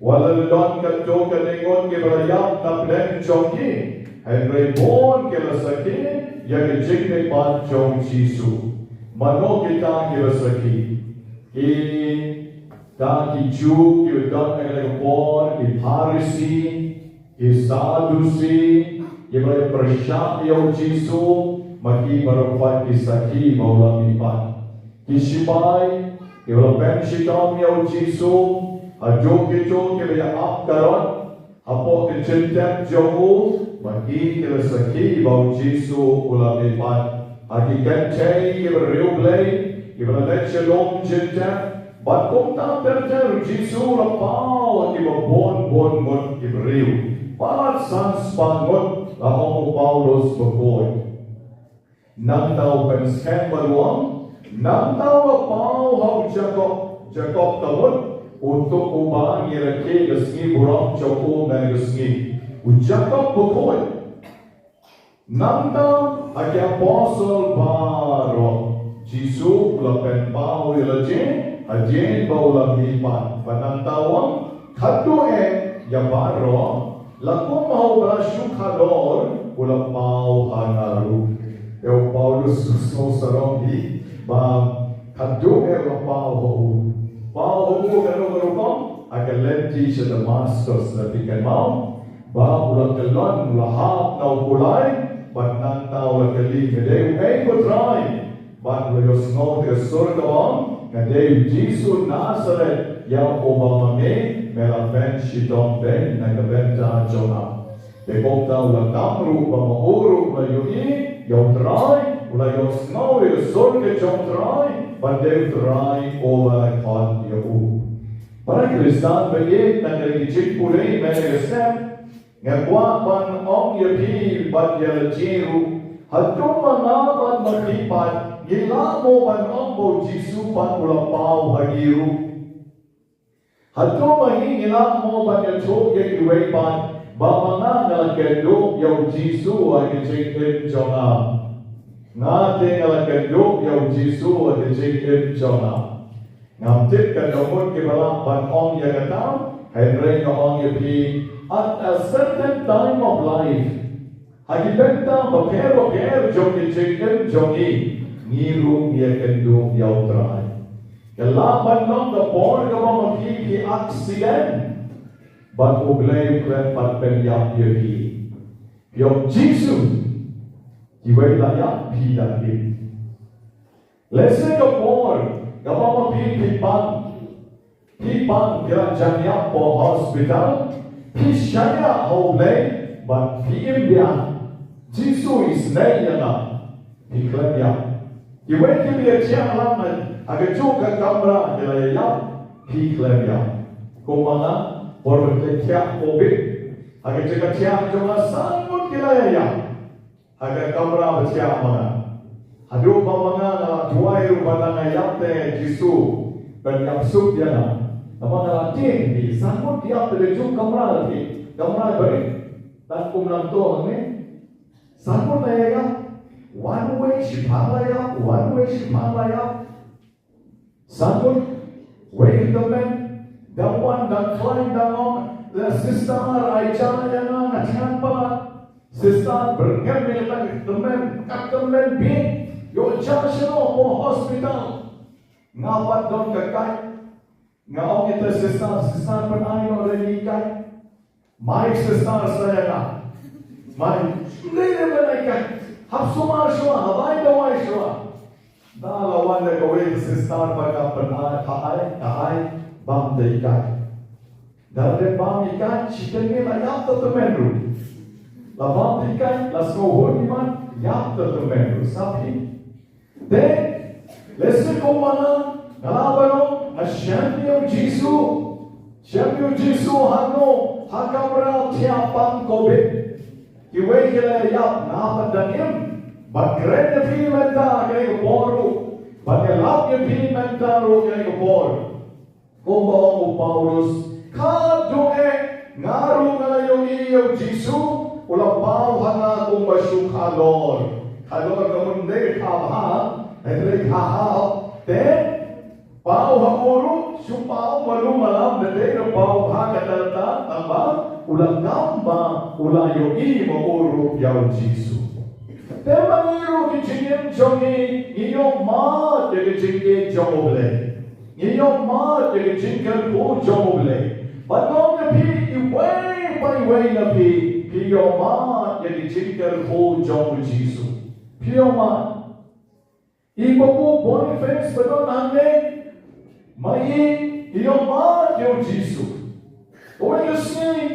Wat la don katto katne ngut kiba la ïap na pdeng jong ki, hynrei bun ki la sakhi ïa ka jingmihpat jong u Jisu. Mano kita kiba sakhi? Kita ki Jiw kiba don ha kata ka por, ki Pharisi, ki Sadusi, kiba la pyrshah ïa u Jisu, ma ki baroh pat ki sakhi ba u la mihpat. Ki shipai kiba la pynshitom ïa u Jisu haduh kito kiba ïa ap karot hapoh ka jingtep jong u, ma ki ki la sakhi ba u Jisu u la mihpat. Ha ki kynthei kiba riewblei kiba la leit sha lum jingtep, bad kumta ter ter u Jisu u la paw ha kiba bun bun ngut ki briew. Palat san spah ngut, la ong u Paulus bakhuid. Nangta u pynskhem bad u ong, nangta u la paw ha u Jakob, Jakob ka mut uto uba ngi rakhe ka sngi burom jong u mynta ka sngi, u Jakob bakhuid. Nangta ha ki apostol baroh, u Jisu u la pynpaw ïa lade hadien ba u la mihpat. Bad nangta u ong, khadduh eh ïa baroh, la kum ha uba la shu khalor, u la paw ha nga ruh. Ïa u Paulus u sngew sarong hi ba khadduh eh u la paw ha u. Paw ha u kano ka rukom? Ha ka lynti sha Damaskus, lada phi kynmaw, ba u la kyllon, u la hap na u kulai, bad nangta u la kylli, nga dei uei ko Trai? Bad u la ïohsngew da ka sur kaba ong, nga dei u Jisu Nasaret, ïa uba ma me, me la pynshitom beiñ na ka bynta jong nga. Te kumta u la kam ruh ba ma u ruh u la ïohi ïa u Trai, u la ïohsngew ïa ka sur ka jong u Trai, ba dei u Trai uba la khot ïa u. Para Khristan ba ïeit, na kane ka jingpule mynta ka step, nga kwah ban ong ïa phi bad ïa lade ruh, hato ma nga bad ma phi pat ngi lah mo ban ong ba u Jisu pat u la paw ha ngi ruh? Hato ma ngi ngi lah mo ban ïathuh ïa kiwei pat ba ma nga nga la kynduh ïa u Jisu ha ka jingim jong nga? Nga te nga la kynduh ïa u Jisu ha ka jingim jong nga. Ngam tip katno ngut kiba lah ban ong ïa kata, hynrei nga ong ïa phi, at a certain time of life, ha ki bynta bapher bapher jong ki jingim jong ngi, ngi ruh ngi ïakynduh ïa U Trai. Ka lah ban long ka por kaba ma phi phi accident, bad U Blei u klet pat pynïap ïa phi. Ïa U Jisu, kiwei la ïap, phi la im. Lehse ka por kaba ma phi phi pang, phi pang, phi la jan ïap ha hospital, phi shaniah ha U Blei, bad phi im biang. Jisu u isynei ïa nga, phi khlem ïap. Kiwei kiba ïathiah lang ha kajuh ka kamra ki la ïap, phi khlem ïap. Kumba nga, por ba ki thiah covid, ha ka jaka thiah jong nga san ngut ki la ïap. Ha ka kamra ba thiah ma nga. Haduh ba ma nga nga la duwai ruh ba tang nga ïap te Jisu ban ïap suk ïa nga. Namar nga la tieng hi, san ngut ïap te ka juh kamra hi. Kamra ba ri. Tang kum nangto hangne. San ngut la ïap. Wan wei shipang la ïap, wan wei shipang la ïap. San ngut, wei ka tymmen, dang wan, dang khlaiñ, dang ong, la sister, ai ja ïa nga, nga thngan palat. Sister, byrngem ïa kata ka tymmen, ka tymmen bieit, ïoh ja shano, mo hospital. Nga pat don ka card. Nga ong ïa ka sister, sister, pynai noh ïa ngi card. Mai sister sa ïa nga. Mai. Ym dei ban ai card. Hap sumar shuwa, hap ai dawai shuwa. Da la wan da kawei ka sister ba ka pynai, ka ai, ka ai, bam da i card. Da la dep bam i card, shiteng ne la ïap ta tymmen ruh. La bam da i card, la sngewhun i mat, ïap ta tymmen ruh. Sa phi. Te, lehse kumba nga, nga lah ban ong, nga shem ïa u Jisu. Shem ïa u Jisu hangno, ha kamra thiah pang covid. Kiwei ki la ïap, nga pat dang im. Bad kren ïa phi mynta kane ka por ruh. Bad ïalap ïa phi mynta ruh kane ka por. Kumba ong u Paulus, khadduh eh, nga ruh nga la ïohi ïa u Jisu, u la paw ha nga kumba shu khalor. Khalor ka mut ym dei ka kha bha, hynrei ka hap. Te, paw ha u ruh, shu paw malu malam, ym dei ka paw bha kata kata, tangba, u la kam ba, u la ïohi ma u ruh ïa u Jisu. Te ma ngi ruh ki jingim jong ngi, ngi ïoh mad ïa ki jingïeit jong U Blei. Ngi ïoh mad ïa ki jingkyrkhu jong U Blei. Bad nga ong ïa phi iwei pa iwei na phi, phi ïoh mad ïa ki jingkyrkhu jong U Jisu. Phi ïoh mad. I babu Boniface ba don hangne, ma i, i ïoh mad ïa U Jisu. Kawei ka sngi,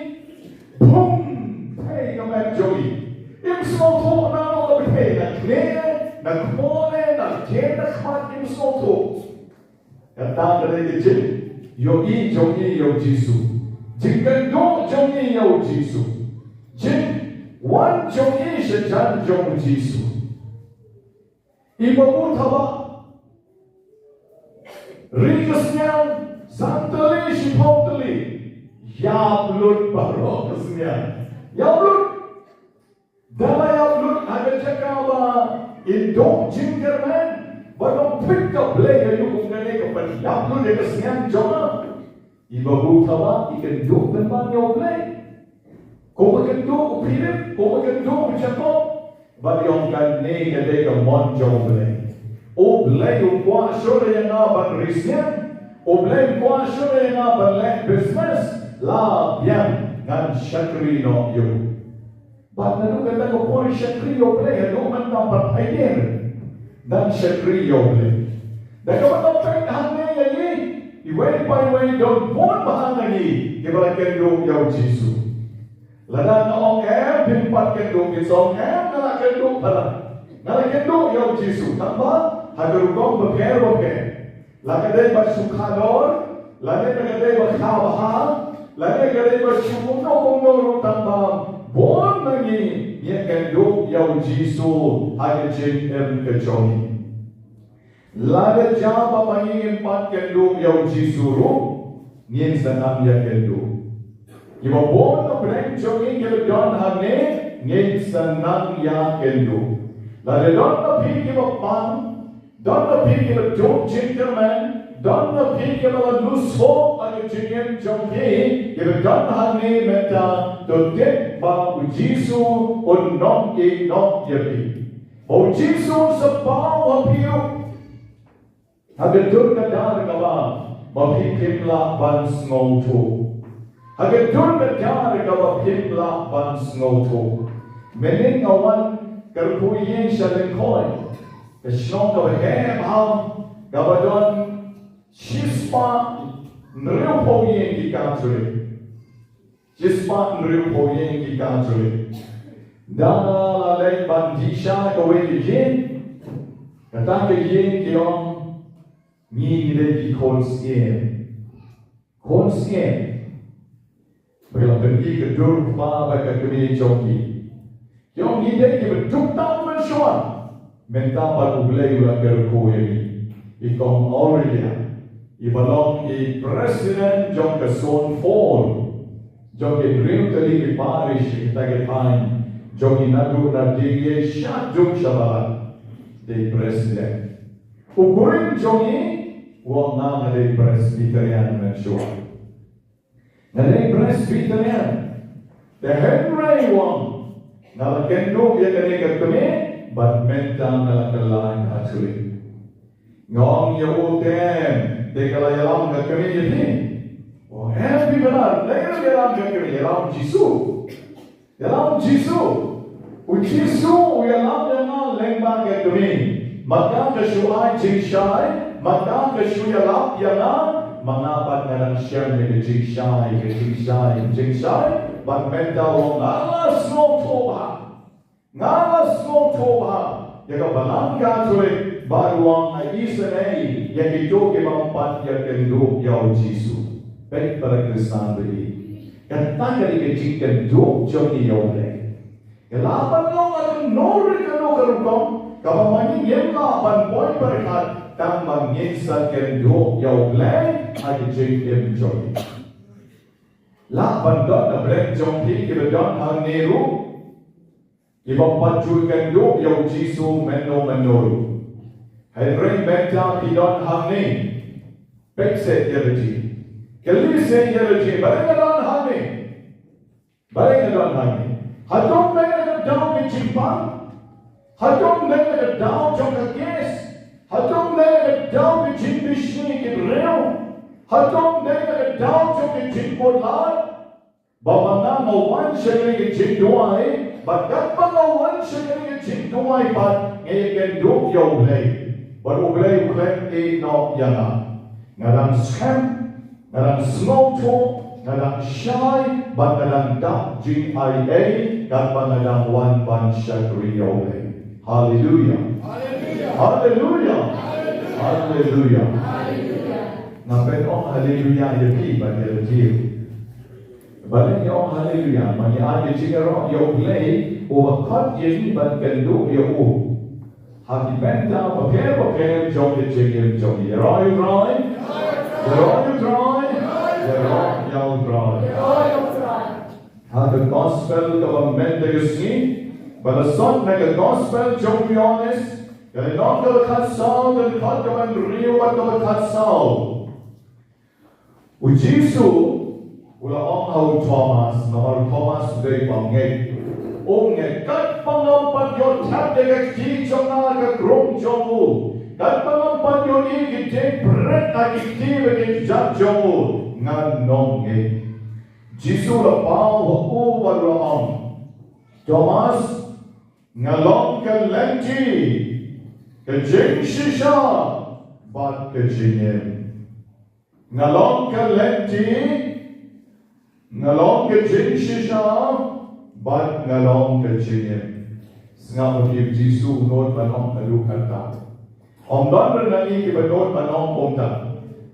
bum, thei ka met jong i. Im sngewthuh na no ka bthei, na kmie, na kmie, na kmie, na khmat, im sngewthuh. Kata ka dei ka jingïohi jong i ïa U Jisu. Jingkynduh jong i ïa U Jisu. Jingwan jong i shajan jong U Jisu. I babu Thabah. Ri ka sniang, san tylli, shiphew tylli. Ïap lut baroh ka sniang. Ïap lut. Da la ïap lut ha ka jaka ba in duh jingkyrmen. Ba long peit ka Blei ka ïuh kum kane ka pynïap lut ïa ka sniang jong nga. I babu Thabah i kynduh kynmaw ïa U Blei. Kumba kynduh u Philip, kumba kynduh u Jakob. Bad i ong kane ka dei ka mon jong U Blei. U Blei u kwah shuh ïa nga ban ri sniang. U Blei u kwah shuh ïa nga ban leh business. La biang ngan shakri noh ïa u. Bad naduh kata ka por shakri ïa U Blei haduh mynta pat pyrshah. Ngan shakri ïa U Blei. Da kaba nga peit hangne ïa ngi, iwei pa iwei don bun bha na ngi kiba la kynduh ïa U Jisu. Lada nga ong em, phim pat kynduh, phin sa ong em, nga la kynduh phareng. Nga la kynduh ïa U Jisu, tangba ha ka rukom bapher bapher. La ka dei ba shu khalor, lane ka dei ba kha bha, lane ka dei ba shu kumno kumno ruh, tangba bun na ngi ngi ïakynduh ïa U Jisu ha ka jingim ka jong ngi. Lada jia ba ma ngi ngim pat kynduh ïa U Jisu ruh, ngin sa nang ïakynduh. Kiba bun na pdeng jong ngi kiba don hangne, ngin sa nang ïakynduh. Lada don na phi kiba pang, Don na phi kiba duh jingkyrmen, don na phi kiba la lose hope ha ka jingim jong phi, kiba don hangne mynta, to tip ba u Jisu un nang ïeh noh ïa phi. Ba u Jisu un sa paw ha phi ruh. Ha ka dur ka dar kaba, ba phi phim lah ban sngewthuh. Ha ka dur ka dar kaba phim lah ban sngewthuh. Mynnin nga wan kyrkhu ïing sha Lyngkhoi, ka shnong kaba heh bha, kaba don shispah hynriewphew ïing ki Katholik. Shispah hynriewphew ïing ki Katholik. Ynda la leit ban dih sha kawei ka ïing, kata ka ïing ki ong, ngi ngi dei ki khun syiem. Khun syiem. Ba ki la pyni ka dur u kpa bad ka kmie jong ki. Ki ong, ngi dei kiba duk tam mynshuwa. Mynta pat U Blei u la kyrkhu ïa ngi. I Kong Aurelia, iba long i president jong ka Saint Paul, jong ki hynriew tylli ki parish ha kata ka thaiñ, jong i naduh na Dieppe sha duk sha Balang, dei president. U kurim jong i u ong, nga nga dei Presbyterian mynshuwa. Nga dei Presbyterian. Te hynrei u ong, nga la kynduh ïa kane ka kmie, bad mynta nga la kylla ïa ka Katholik. Nga ong ïa u, te, te ka la ïalam ka kmie ïa phi? U ong, em, phi Bernard, lei ruh ïalam ka kmie, ïalam Jisu. Ïalam Jisu. U Jisu u ïalam ïa nga lyngba ka kmie. Ma ka ka shu ai jingshai, ma ka ka shu ïalap ïa nga, ma nga pat nga dang shem ïa ka jingshai, ka jingshai, ka jingshai. Bad mynta u ong, nga la sngewthuh bha. Nga la sngewthuh bha ïa ka Balang Katholik, bad u ong, nga isynei ïa kito kiba ym pat ïakynduh ïa u Jisu. Peit para Khristan ba ïeit, kata ka dei ka jingkynduh jong ngi ïa U Blei. Ka lah ban long ha kano re kano ka rukom, kaba ma ngi ngim lah ban poi pyrkhat, tang ba ngin sa kynduh ïa U Blei ha ka jingim jong ngi. Lah ban don na pdeng jong phi kiba don hangne ruh, kiba ym pat ju kynduh ïa u Jisu mynno mynno ruh. Hynrei mynta phi don hangne, peit seh ïa lade. Kylli seh ïa lade, balei nga don hangne? Balei nga don hangne? Hato ym dei na ka daw ka jingpang? Hato ym dei na ka daw jong ka case? Hato ym dei na ka daw ka jingbishni ki briew? Hato ym dei na ka daw jong ka jingkut lad? Ba ma nga nga wan sha kane ka jingduwai, bad katba nga wan sha kane ka jingduwai pat, nga ïakynduh ïa U Blei. Bad U Blei u khlem ïeh noh ïa nga. Nga dang skhem, nga dang sngewthuh, nga dang shai, bad nga dang dap jingaiei, katba nga dang wan ban shakri ïa U Blei. Haleluia. Haleluia. Haleluia. Nga pynong haleluia ïa phi bad ïa lade. Balei ngi ong haleluia? Ba ngi ai ka jingïaroh ïa U Blei uba khot ïa ngi ban kynduh ïa u ha ki bynta bapher bapher jong ka jingim jong ngi. Ïaroh ïa U Trai. Ïaroh ïa U Trai. Ïaroh ïa U Trai. Ha ka gospel kaba mynta ka sngi, ba la sot na ka gospel jong u Ïoannis, ka lynnong kaba khatsaw, ka dkhot kaba hynriew bad kaba khatsaw. U Jisu u la ong ha u Thomas, namar u Thomas u dei ba ngeit. U ong, katba ngam pat ïoh thep ïa ka kti jong nga ha ka krung jong u, katba ngam pat ïoh i ki dieng prit ha ki kti bad ki kjat jong u, ngan ym ngeit. Jisu u la paw ha u bad u la ong, Thomas, nga long ka lynti, ka jingshisha bad ka jingim. Nga long ka lynti, nga long ka jingshisha bad nga long ka jingim. Sngap, u Jisu u nud ban ong haduh katta. Ym don re na ngi kiba nud ban ong kumta.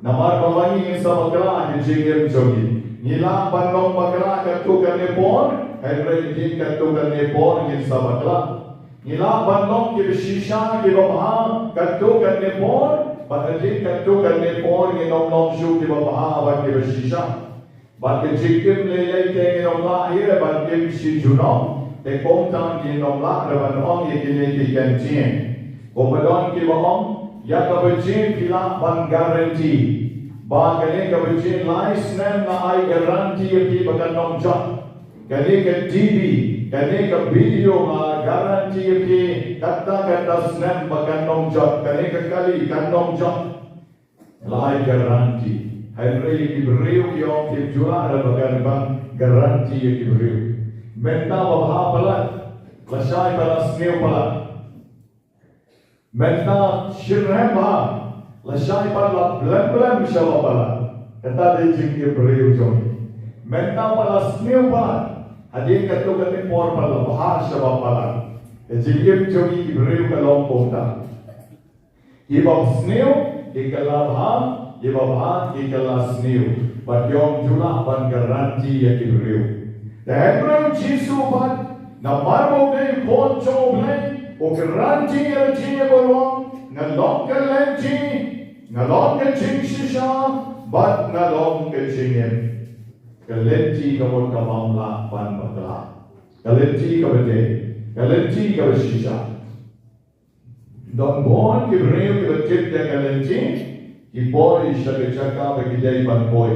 Namar ba ma ngi ngin sa bakla ha ka jingim jong ngi. Ngi lah ban long bakla katto katne por, hynrei hadien katto katne por ngin sa bakla. Ngi lah ban long kiba shisha kiba bha katto katne por, bad hadien katto katne por ngin ym long shuh kiba bha bad kiba shisha. Bad ka jingim lei lei te ngin ym lah hi re ban im shi junom, te kumta ngin ym lah re ban ong ïa kine ki kyntien. Kumba don kiba ong, Ïa kaba jin phi lah ban guarantee ba kane kaba jin lai snem nga ai guarantee ïa phi ba kan ym jot. Kane ka T V, kane ka video nga guarantee ïa phi kata kata snem ba kan ym jot. Kane ka kali kan ym jot. La ai guarantee. Hynrei ki briew ki ong kim ju lah re ba kan ban guarantee ïa ki briew. Mynta ba bha palat, lashai palat, sniew palat. Mynta shyrkhei bha, lashai palat, blem blem shaba palat. Kata dei jingim briew jong ngi. Mynta palat, sniew palat. Hadien katto katne por palat, bha shaba palat. Ka jingim jong ngi ki briew ka long kumta. Kiba sniew ki kylla bha, kiba bha ki kylla sniew. Bad ym ju lah ban guarantee ïa ki briew. Te hynrei u Jisu pat, namar ba u dei u Khun jong U Blei, u guarantee ïa la jingim baroh. Nga long ka lynti, nga long ka jingshisha, bad nga long ka jingim. Ka lynti ka mut ka bym lah ban bakla. Ka lynti kaba dei, ka lynti kaba shisha. Don bun ki briew kiba tip ïa ka lynti, ki poi sha ka jaka ba ki dei ban poi,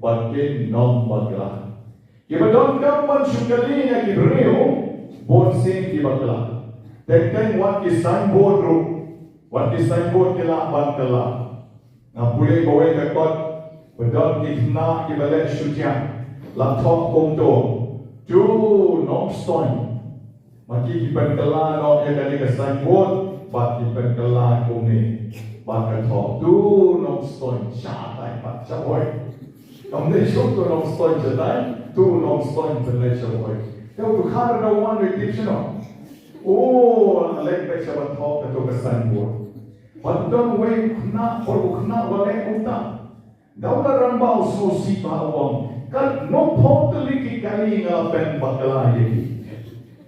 bad kin ym bakla. Kiba donkam ban shu kylli ïa ki briew, bun sien ki bakla. Teng teng wat ki signboard ruh, wat ki signboard ki lah ban kylla. Nga pule kawei ka kot ba don ki khynnah kiba leh shooting, la thoh kumto, "To Nongstoiñ." Ma ki ki pynkylla noh ïa kane ka signboard, bad ki pynkylla kumne, bad ka thoh, "To Nongstoiñ." Shatai bad shahoi. Kam dei shuh "To Nongstoiñ" shatai, "To Nongstoiñ" pynleit shahoi. Te u dkhar u da wan, u tip shano. Oh, la leit beit shaba thoh kato ka signboard. Bad don uwei u khynnah, por u khynnah u la leh kumta. Da u la rangbah u sngewsih bha, u ong, "Katno phew tylli ki kali nga la pynbakla ïa ki.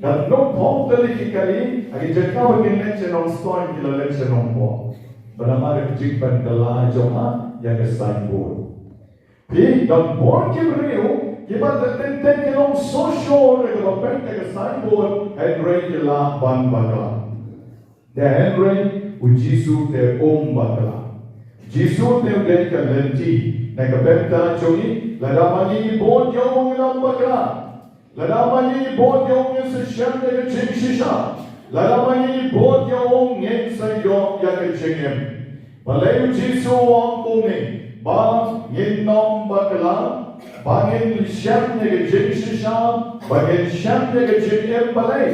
Katno phew tylli ki kali, ha ki jaka ba kin leit sha Nongstoiñ ki la leit sha Nongpoh. Ba namar ka jingpynkylla jong nga ïa ka signboard." Phi, don bun ki briew kiba teng teng ki long sure ïa kaba pynkylla ka signboard, hynrei ki lah ban bakla. Te hynrei u Jisu te um bakla. Jisu te u dei ka lynti. Na ka bynta jong ngi, lada ma ngi bud ïa u ngin ym bakla. Lada ma ngi bud ïa u ngin sa shem ïa ka jingshisha. Lada ma ngi bud ïa u ngin sa ïoh ïa ka jingim. Balei u Jisu u ong kumne? Ba ngin ym bakla, ba ngin shem ïa ka jingshisha, ba ngin shem ïa ka jingim. Balei?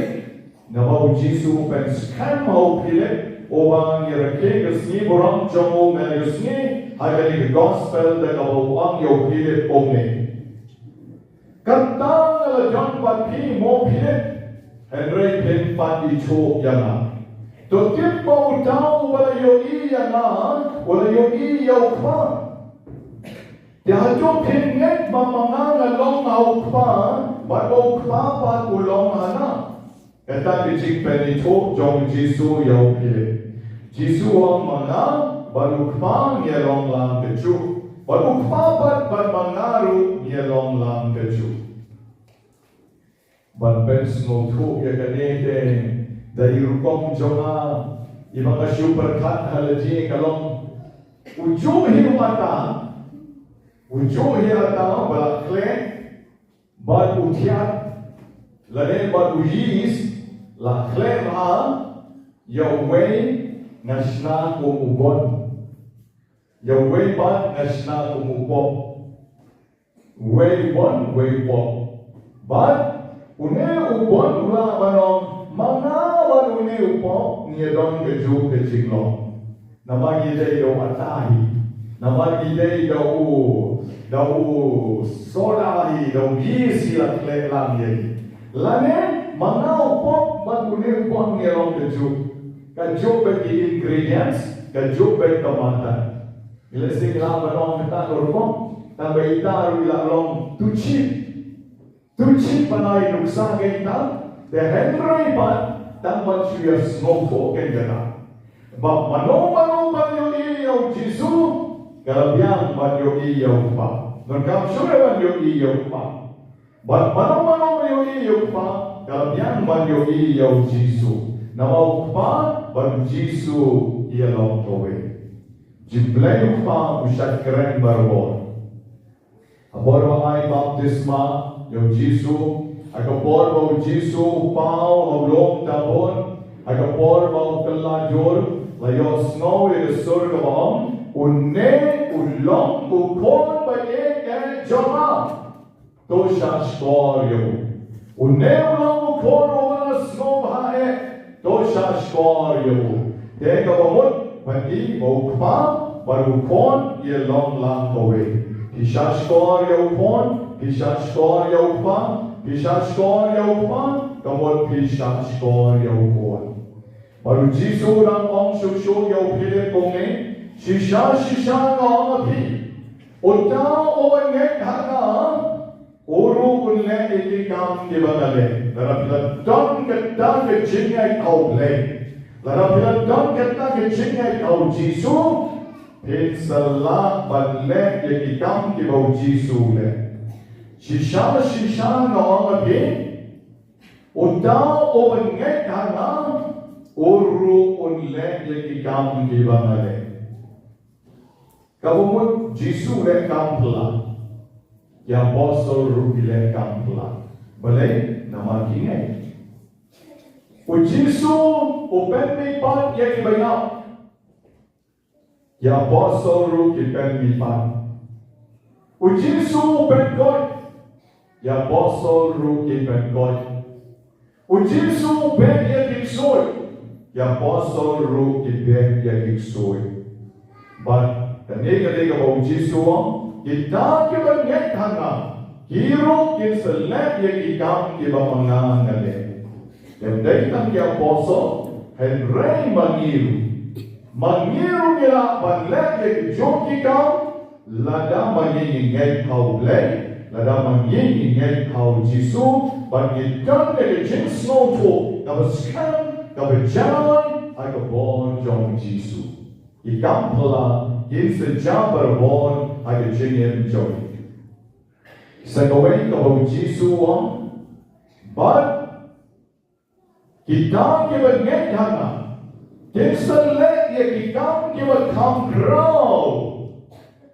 Naba u Jisu u pynskhem ha u Philip, u ong, "Ngi rakhe ka sngi burom jong u man ka sngi," ha kane ka gospel da kaba u ong ïa u Philip kumne, "Kata nga la don bad phi mo Philip, hynrei phim pat ithuh ïa nga. To tip ba uta uba la ïohi ïa nga, u la ïohi ïa u Kpa. Te hato phim ngeit ba ma nga nga long ha u Kpa, bad ba u Kpa pat u long ha nga?" Kata ka jingpynithuh jong u Jisu ïa u Philip. Jisu u ong, "Ma nga bad u Kpa ngi ïalong lang kajuh. Bad u Kpa pat bad ma nga ruh ngi ïalong lang kajuh." Ban pynsngewthuh ïa kane te, da i rukom jong nga, iba nga shu pyrkhat ha lade ka long, ujuh hi u ata, ujuh hi u ata ba la khleh bad u thiat, lane bad u yis, la khleh bha, ïa uwei nga shna kum u bon, ïa uwei pat nga shna kum u pop. Uwei u bon, uwei u pop. Bad une u bon u lah ban ong, ma nga bad une u pop ngi ïadon kajuh ka jinglong. Namar ngi dei da u ata hi. Namar ngi dei da u, da u soda hi, da u yis hi la khleh lang ïa ngi. Lane, ma nga u pop bad une u bon ngi ïalong kajuh. Kajuh bad ki ingredients, kajuh bad ka madan. Ngi lehse ngi lah ban ong kata ka rukom, tang ba ita ruh i la long tu chip. Tu chip ban ai nuksa ka ita, te hynrei pat tang ban shu ïa sngewthuh kein kata. Ba mano mano ban ïohi ïa u Jisu, ka la biang ban ïohi ïa u Kpa. Donkam shuh ban ïohi ïa u Kpa. Bad mano mano ba ïohi ïa u Kpa, ka la biang ban ïohi ïa u Jisu. Namar u Kpa bad u Jisu ïa long kawei. Jingblei u Kpa u shait kren barabor. Ha por ba ai baptisma ïa u Jisu, ha ka por ba u Jisu u paw ha u lum Tabor, ha ka por ba u kylla jur, la ïohsngew ïa ka sur kaba ong, une u long u khun ba ïeit eh jong nga. To shahshkor ïa u. Une u long u khun uba nga sngewbha eh. To shahshkor ïa u. Te kaba mut phin i ba u Kpa bad u Khun ki long lang kawei. Phi shahshkor ïa u Khun, phi shahshkor ïa u Kpa, phi shahshkor ïa u Kpa, ka mut phi shahshkor ïa u Khun. Bad u Jisu u dang ong shuh shuh ïa u Philip kumne, shisha shisha nga ong ïa phi, uta uba ngeit ha nga, u ruh un leh ïa ki kam kiba nga leh. Lada phi la don kata ka jingngeit ha U Blei, lada phi la don kata ka jingngeit ha u Jisu, phin sa lah ban leh ïa ki kam kiba u Jisu u leh. Shisha shisha nga ong ïa phi, uta uba ngeit ha nga, u ruh un leh ïa ki kam kiba nga leh. Kaba mut Jisu u leh kam phylla. Ki apostol ruh ki leh kam phylla. Balei? Namar ki ngeit. U Jisu u pynmihpat ïa kiba ïap. Ki apostol ruh ki pynmihpat. U Jisu u pynkoit. Ki apostol ruh ki pynkoit. U Jisu u beh ïa ki ksuid. Ki apostol ruh ki beh ïa ki ksuid. Bad kane ka dei kaba u Jisu u ong, kita kiba ngeit ha nga, ki ruh kin sa leh ïa ki kam kiba ma nga nga leh. Ym dei tang ki apostol, hynrei ma ngi ruh. Ma ngi ruh ngi lah ban leh ïa ki jong ki kam, lada ma ngi ngi ngeit ha U Blei, lada ma ngi ngi ngeit ha u Jisu, bad ngi don ïa ka jingsngewthuh kaba skhem, kaba jai ha ka bor jong u Jisu. Ki kam phylla kin sa jia barabor ha ka jingim jong ngi. Sa kawei kaba u Jisu u ong, bad kita kiba ngeit ha nga, kin sa leh ïa ki kam kiba kham khraw.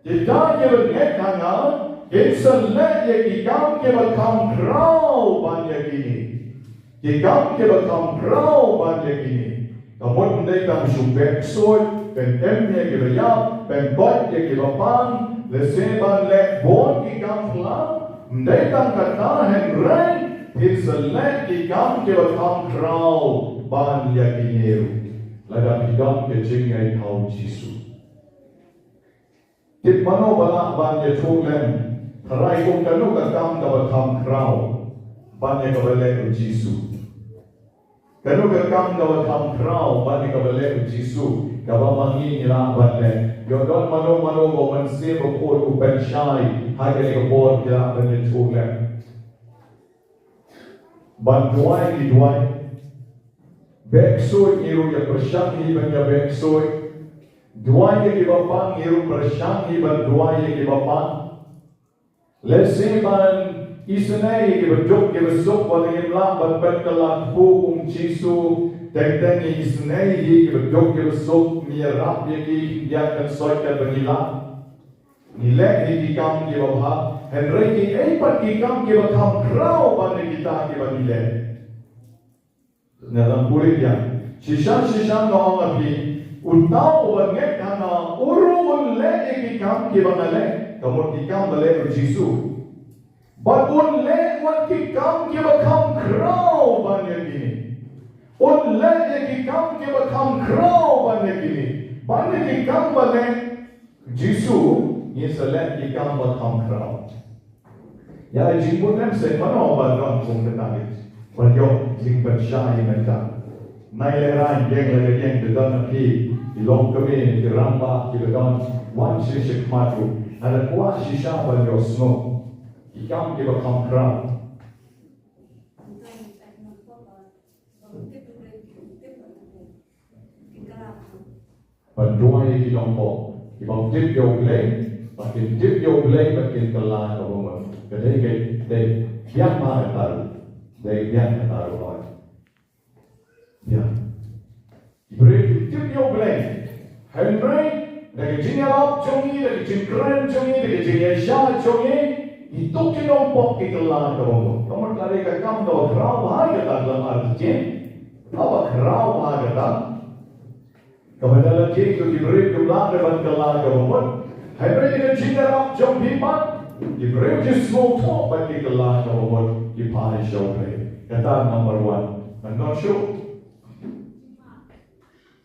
Kita kiba ngeit ha nga, kin sa leh ïa ki kam kiba kham khraw ban ïa kine. Ki kam kiba kham khraw ban ïa kine. Ka mut ym dei tang shu beh ksuid, pynïap ïa kiba ïap, pynkoit ïa kiba pang, lehse ban leh bun ki kam phylla, ym dei tang kata hynrei, phin sa leh ki kam kiba kham khraw ban ïa kine ruh. Lada phi don ka jingngeit ha u Jisu. Tip mano ba lah ban ïathuh lem, tharai kum kano ka kam kaba kham khraw ban ïa kaba leh u Jisu. Kano ka kam kaba kham khraw ban ïa kaba leh u Jisu, kaba ma ngi ngi lah ban leh. Ïoh don mano mano ba u Mynsiem Bakhuid u pynshai ha kane ka por, ngi lah ban ïathuh lem. Ban duwai ngi duwai. Beh ksuid ngi ruh ïa pyrshang hi ban ïa beh ksuid. Duwai ïa kiba pang ngi ruh pyrshang hi ban duwai ïa kiba pang. Lehse ban isynei ïa kiba duk kiba suk, wat ngim lah ban pynkylla kpu kum Jisu. Teng teng ngi isynei ïa kiba duk kiba suk, ngi ïarap ïa ki, ïa kan soi katba ngi lah. Ngi leh ïa ki kam kiba bha, hynrei kiei pat ki kam kiba kham khraw ban ïa kita kiba ngi leh. Nga dang pule ïa. Shisha shisha nga ong ïa phi, uta uba ngeit ha nga, u ruh un leh ïa ki kam kiba nga leh. Ka mut ki kam ba leh u Jisu. Bad un leh wat ki kam kiba kham khraw ban ïa kine. Un leh ïa ki kam kiba kham khraw ban ïa kine. Ban ïa ki kam ba leh Jisu, ngin sa leh ki kam ba kham khraw. Ïa, jingmut em seh mano ba don kum kata, ba ïoh jingpynshai mynta. Nai lehrain ïeng la ka ïeng, te don na phi ki longkmie, ki rangbah kiba don, wan sha sha khmat ruh. Nga da kwah shisha ban ïohsngew ki kam kiba kham khraw. Ban duwai ïa ki nongpop kiba tip ïa U Blei, ba kin tip ïa U Blei, ba kin kylla kaba mut. Ka dei ka dei biang ma ka taru. Dei biang ka taru oi. Biang. Ki briew ki tip ïa U Blei, Hynrei da ka jingïalap jong ngi, da ka jingkren jong ngi, da ka jingïaishah jong ngi, ito ki nongpop ki kylla kaba mut. Ka mut ka dei ka kam kaba khraw bha kata, ka lam artylli. Kaba khraw bha kata. Kaba da la jied ïa ki briew ki blah ban kylla kaba mut. Hynrei da ka jingïarap jong phi pat, ki briew ki sngewthuh bad ki kylla kaba mut, ki phai sha U Blei. Kata number one. Number two.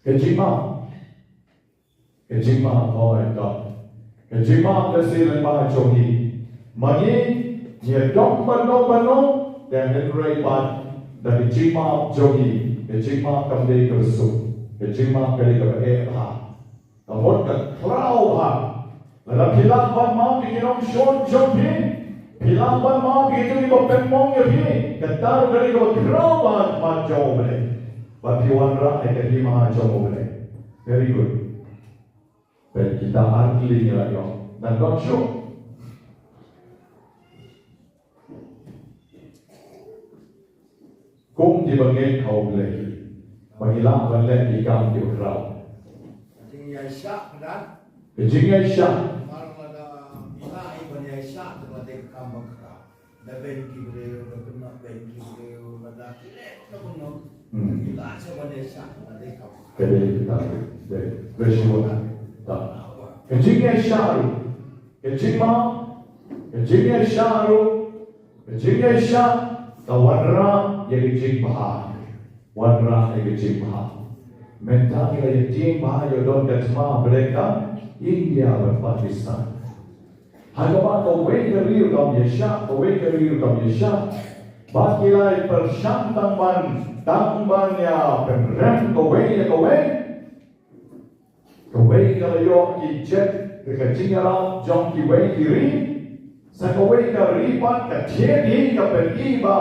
Ka jingmap. Ka jingmap, hooid, ka. Ka jingmap ka shisha lyngba jong ngi. Ma ngi, ngi ïa dom bad dom bad dom, te hynrei pat da ka jingmap jong ngi. Ka jingmap kam dei kaba suk. Ka jingmap ka dei kaba eh bha. Ka mut ka khraw bha. Lada phi lah ban map ïa ki nongshun jong phi, phi lah ban map ïa kito kiba pynmong ïa phi, kata ruh ka dei kaba khraw bha ha khmat jong U Blei. Bad phi wanrah ïa ka hima jong U Blei. Very good. Peit kita artylli ngi la ïoh. Nang don shuh. Kum kiba ngeit ha U Blei, ba ngi lah ban leh ki kam kiba khraw. Ka jingïaishah, ka dei. Ka jingïaishah. Namar lada ngi lah ban ïaishah, ka dei ka kam ba khraw. Da beiñ ki briew, da kynnoh beiñ ki briew, lada ki leh na kumno. Hmm. Ngi lah shuh ban ïaishah, ka dei ka kam. Ka dei ka kam. Dei. Dei shuwa. Ta. Ka jingïaishah ruh. Ka jingmap. Ka jingïaishah ruh. Ka jingïaishah ka wanrah ïa ka jingbha. Wanrah ïa ka jingbha. Mynta ki la ïa tieng bha ïa u don ka thma bad ka India bad Pakistan. Ha kaba kawei ka ri kam ïaishah, kawei ka ri kam ïaishah. Bad ki la ïa pyrshang tang ban, tang ban ïa pynrem kawei ïa kawei. Kawei ka la ïoh ki jet, ka jingïarap jong kiwei ki ri. Sa kawei ka ri pat ka thied hi, ka pyni ba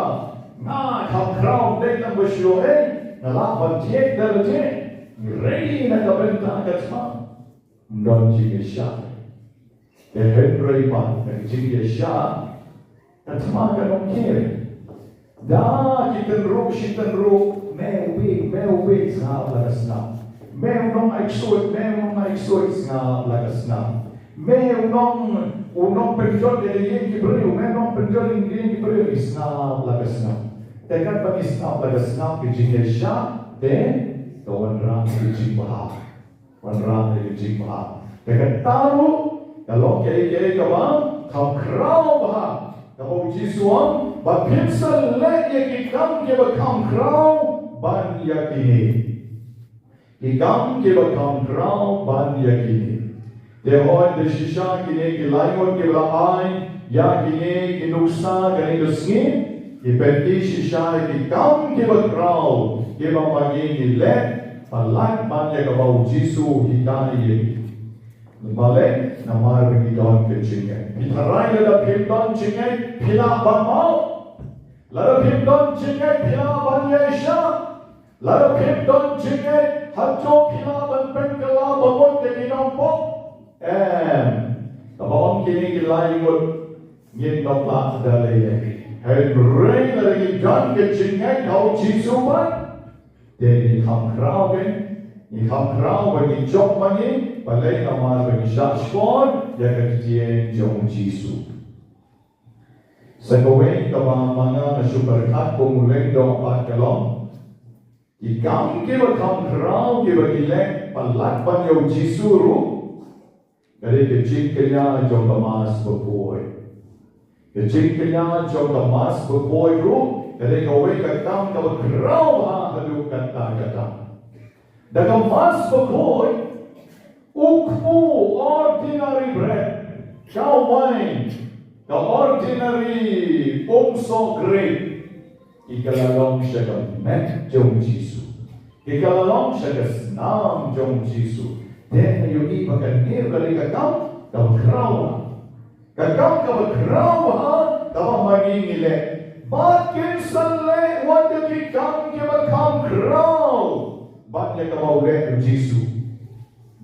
nga kham khraw, dei tang ba shu ïoh ei, nga lah ban thied da lade. Ready na ka bynta ka thma. Ym don jingïaishah. Te hynrei pat ka jingïaishah, ka thma ka nongkhied. Da ki tynruh shi tynruh, me u bit, me u bit, sngap la ka sngap. Me u nong ai ksuid, me u nong ai ksuid, sngap la ka sngap. Me u nong, u nongpynjot ïa ka ïing ki briew, me u nongpynjot ïa ka ïing ki briew, sngap la ka sngap. Te katba ngi sngap la ka sngap ka jingïaishah, te ka wanrah ka jingbha. Wanrah ïa ka jingbha. Te kata ruh ka long kaei kaei kaba kham khraw bha. Kaba u Jisu u ong, ba phin sa leh ïa ki kam kiba kham khraw ban ïa kine. Ki kam kiba kham khraw ban ïa kine. Te hooid, te shisha kine ki lai ngut kiba la ai ïa kine ki nuksa kane ka sngi, ki pyni shisha ïa ki kam kiba khraw kiba ma ngi ngi leh, palat ban ïa kaba u Jisu u hikai ïa ngi. Balei? Namar ba ngi don ka jingngeit. Phi tharai lada phim don jingngeit phi lah ban map. Lada phim don jingngeit phi lah ban ïaishah. Lada phim don jingngeit, hato phi lah ban pynkylla ba mut ïa ki nongpop? Em. Kaba ong kine ki lai ngut, ngin ym lah da lei lei. Hynrei lada ngi don ka jingngeit ha u Jisu pat, te ngi kham khraw, ngi kham khraw ba ngi jop ma ngi, balei? Namar ba ngi shah shkor ïa ka ktien jong u Jisu. Sa kawei kaba ma nga nga shu pyrkhat kum u lyngdoh pat ka long, ki kam kiba kham khraw kiba ngi leh palat ban ïa u Jisu ruh, ka dei ka jingkñia jong ka Mass Bakhuid. Ka jingkñia jong ka Mass Bakhuid ruh ka dei kawei ka kam kaba khraw bha haduh katta katta. Da ka Mass Bakhuid, u kpu, ordinary bread, ka wine, ka ordinary umsoh grape, ki ka la long sha ka met jong u Jisu. Ki ka la long sha ka snam jong u Jisu. Te nga ïohi ba kane ka dei ka kam kaba khraw. Ka kam kaba khraw ha kaba ma ngi ngi leh. Bad kin sa leh wat ïa ki kam kiba kham khraw ban ïa kaba u leh u Jisu.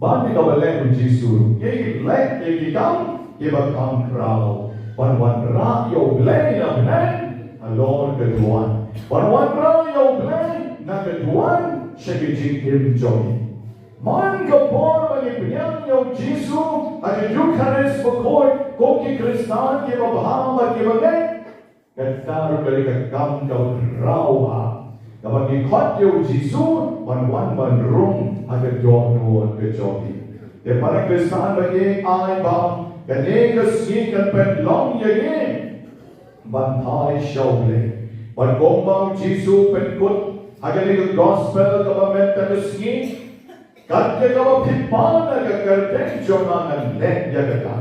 Ban ïa kaba leh u Jisu. Ki leh ïa ki kam kiba kham khraw. Ban wanrah ïa u Blei na bneng halor ka duwan. Ban wanrah ïa u Blei na ka duwan sha ka jingim jong ngi. Man ka por ba pynïaid ïa u Jisu ha ka Eukharist bakhuid kum ki Khristan kiba bha bad kiba ngeit. Kata ruh ka dei ka kam kaba khraw ha kaba ngi khot ïa u Jisu ban wan ban rung ha ka dohnud ka jong ngi. Te para Khristan ba ïeit, ai ba kane ka sngi kan pynlong ïa ngi ban phai sha U Blei. Bad kumba u Jisu u pynkut ha kane ka gospel kaba mynta ka sngi, kat ïa kaba phi pan ha ka kyrteng jong nga ngan leh ïa kata.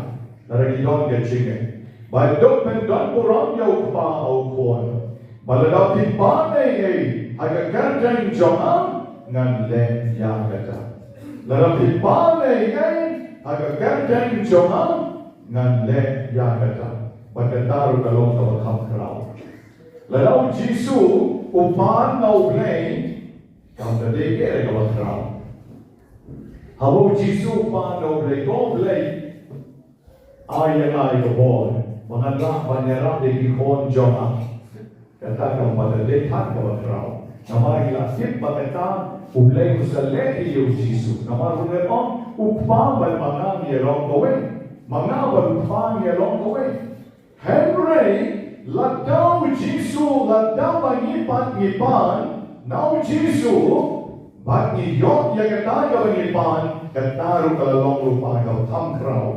Lada ngi don ka jingngeit. Ba dei ban don burom ïa u Kpa ha u Khun. Ba lada phi pan ei ei ha ka kyrteng jong nga ngan leh ïa kata. Lada phi pan ei ei ha ka kyrteng jong nga ngan leh ïa kata. Bad kata ruh ka long kaba kham khraw. Lada u Jisu u pan na U Blei, kam da dei ka kaba khraw. Haba u Jisu u pan na U Blei, ko Blei, ai ïa nga ïa ka bor ba ngan lah ban ïarap ïa ki khun jong nga. Kata kam pat da dei pat kaba khraw. Namar ngi la tip ba kata U Blei u sa leh ïa u Jisu. Namar u la ong, u Kpa bad ma nga ngi long kawei. Ma nga bad u Kpa ngi long kawei. Hynrei lada u Jisu, lada ma ngi pat ngi pan na u Jisu bad ngi ïoh ïa kata kaba ngi pan, kata ruh ka la long lypa kaba kham khraw.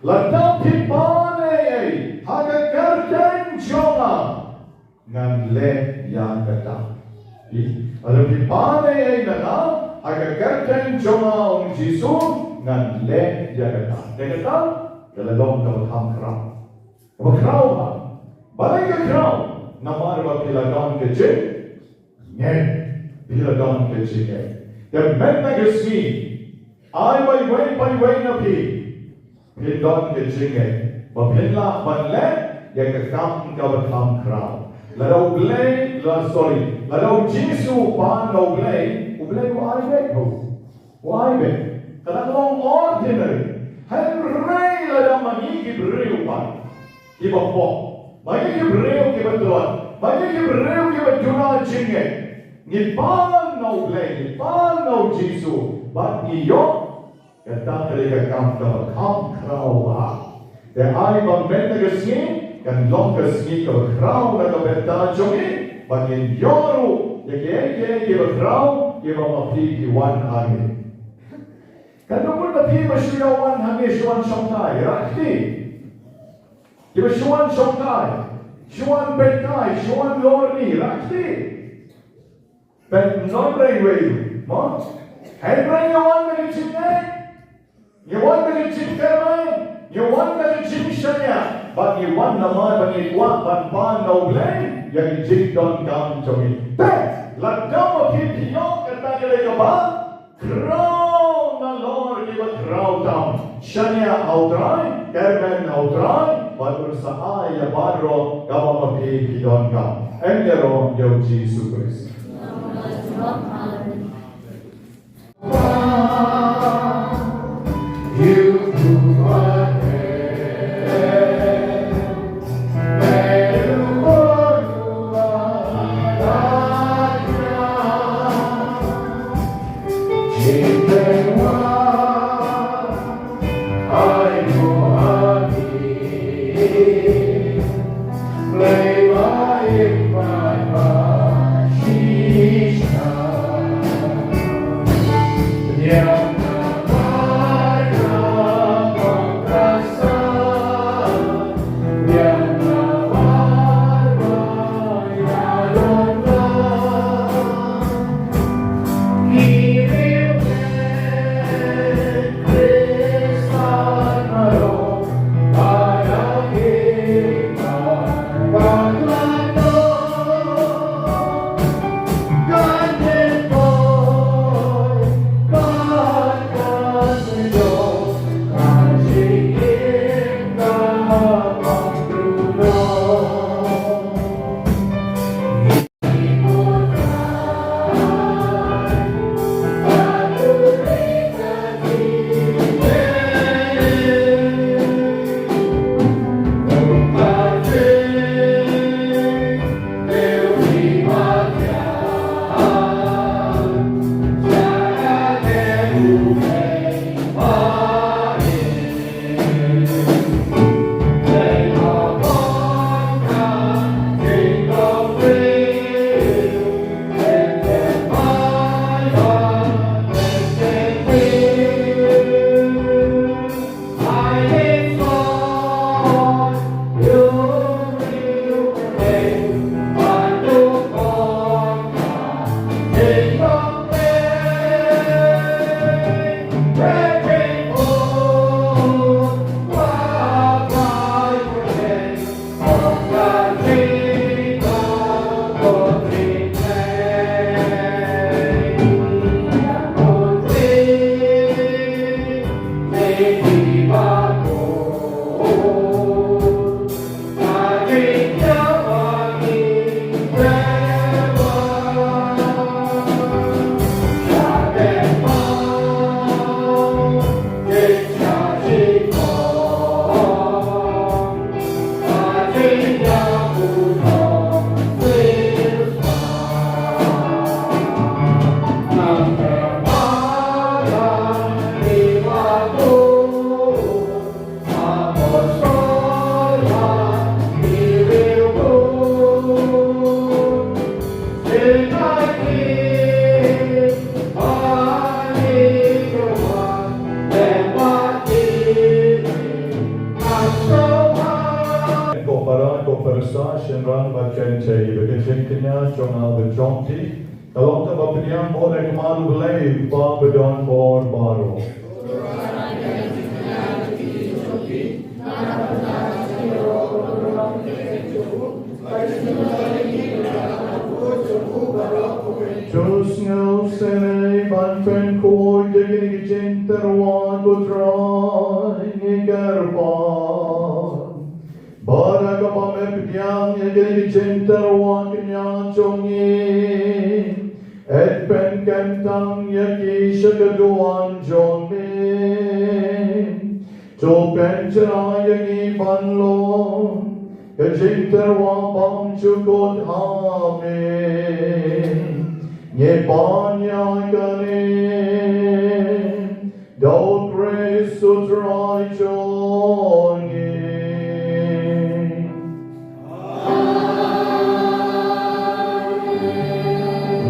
Lada phi pan ei ei ha ka kyrteng jong nga, ngan leh ïa kata. Lada phi pan ei ei na nga ha ka kyrteng jong nga, ong Jisu, ngan leh ïa kata. Te kata ka la long kaba kham khraw. Kaba khraw ba, balei ka khraw? Namar ba phi la don ka jingngeit. Phi la don ka jingngeit. Te mynta ka sngi, ai ba iwei pa iwei na phi, phi don ka jingngeit ba phin lah ban leh ïa ka kam kaba kham khraw. Lada U Blei, la, sorry, lada u Jisu u pan na U Blei, U Blei u ai beit, ho. Why me? Ka dang long ordinary. Hynrei lada ma ngi ki briew pat kiba pop, ma ngi ki briew kiba tlot, ma ngi ki briew kiba duna jingngeit, ngi pan na U Blei, ngi pan na u Jisu, bad ngi ïoh, kata ka dei ka kam kaba kham khraw bha. Te ai ba mynta ka sngi kan long ka sngi kaba khraw na ka bynta jong ngi, ba ngin ïoh ruh ïa kiei kiei kiba khraw kiba ma phi ki wan ha ngi. Katno ngut na phi ba shu ïa wan ha ngi shu wan shongkai, rah kti. Kiba shu wan shongkai, shu wan peitkai, shu wan lorni, rah kti. Peit, ym don re iwei, mo? Hynrei ngi wan da ka jingngeit, ngi wan da ka jingkyrmen, ngi wan da ka jingshaniah, bad ngi wan namar ba ngi kwah ban pan na U Blei ïa ka jingdonkam jong ngi. Te lada ma phi phi ïoh kata ka dei kaba khraw nalor kiba khraw tam. Shaniah ha U Trai, kyrmen ha U Trai, bad un sa ai ïa baroh kaba ma phi phi donkam. Em ïaroh ïa U Jisu Khrist. Rang bad kynthei, ba ka jingkñia jong nga bad jong phi ka long kaba pdiang bor ha khmat U Blei Kpa badonbor baroh. To sngewsynei ban pynkhuid ïa kine ki jingtyrwa, ko Trai, ngi kyrpad ba da kaba me pdiang ïa kine ki jingtyrwa kñia jong ngi, yn pynkyntang ïa ki sha ka duwan jong me. To pynshai ïa ngi ban long ka jingtyrwa bymjukut ha me. Ngi pan ïa kane da U Khrist U Trai jong ngi.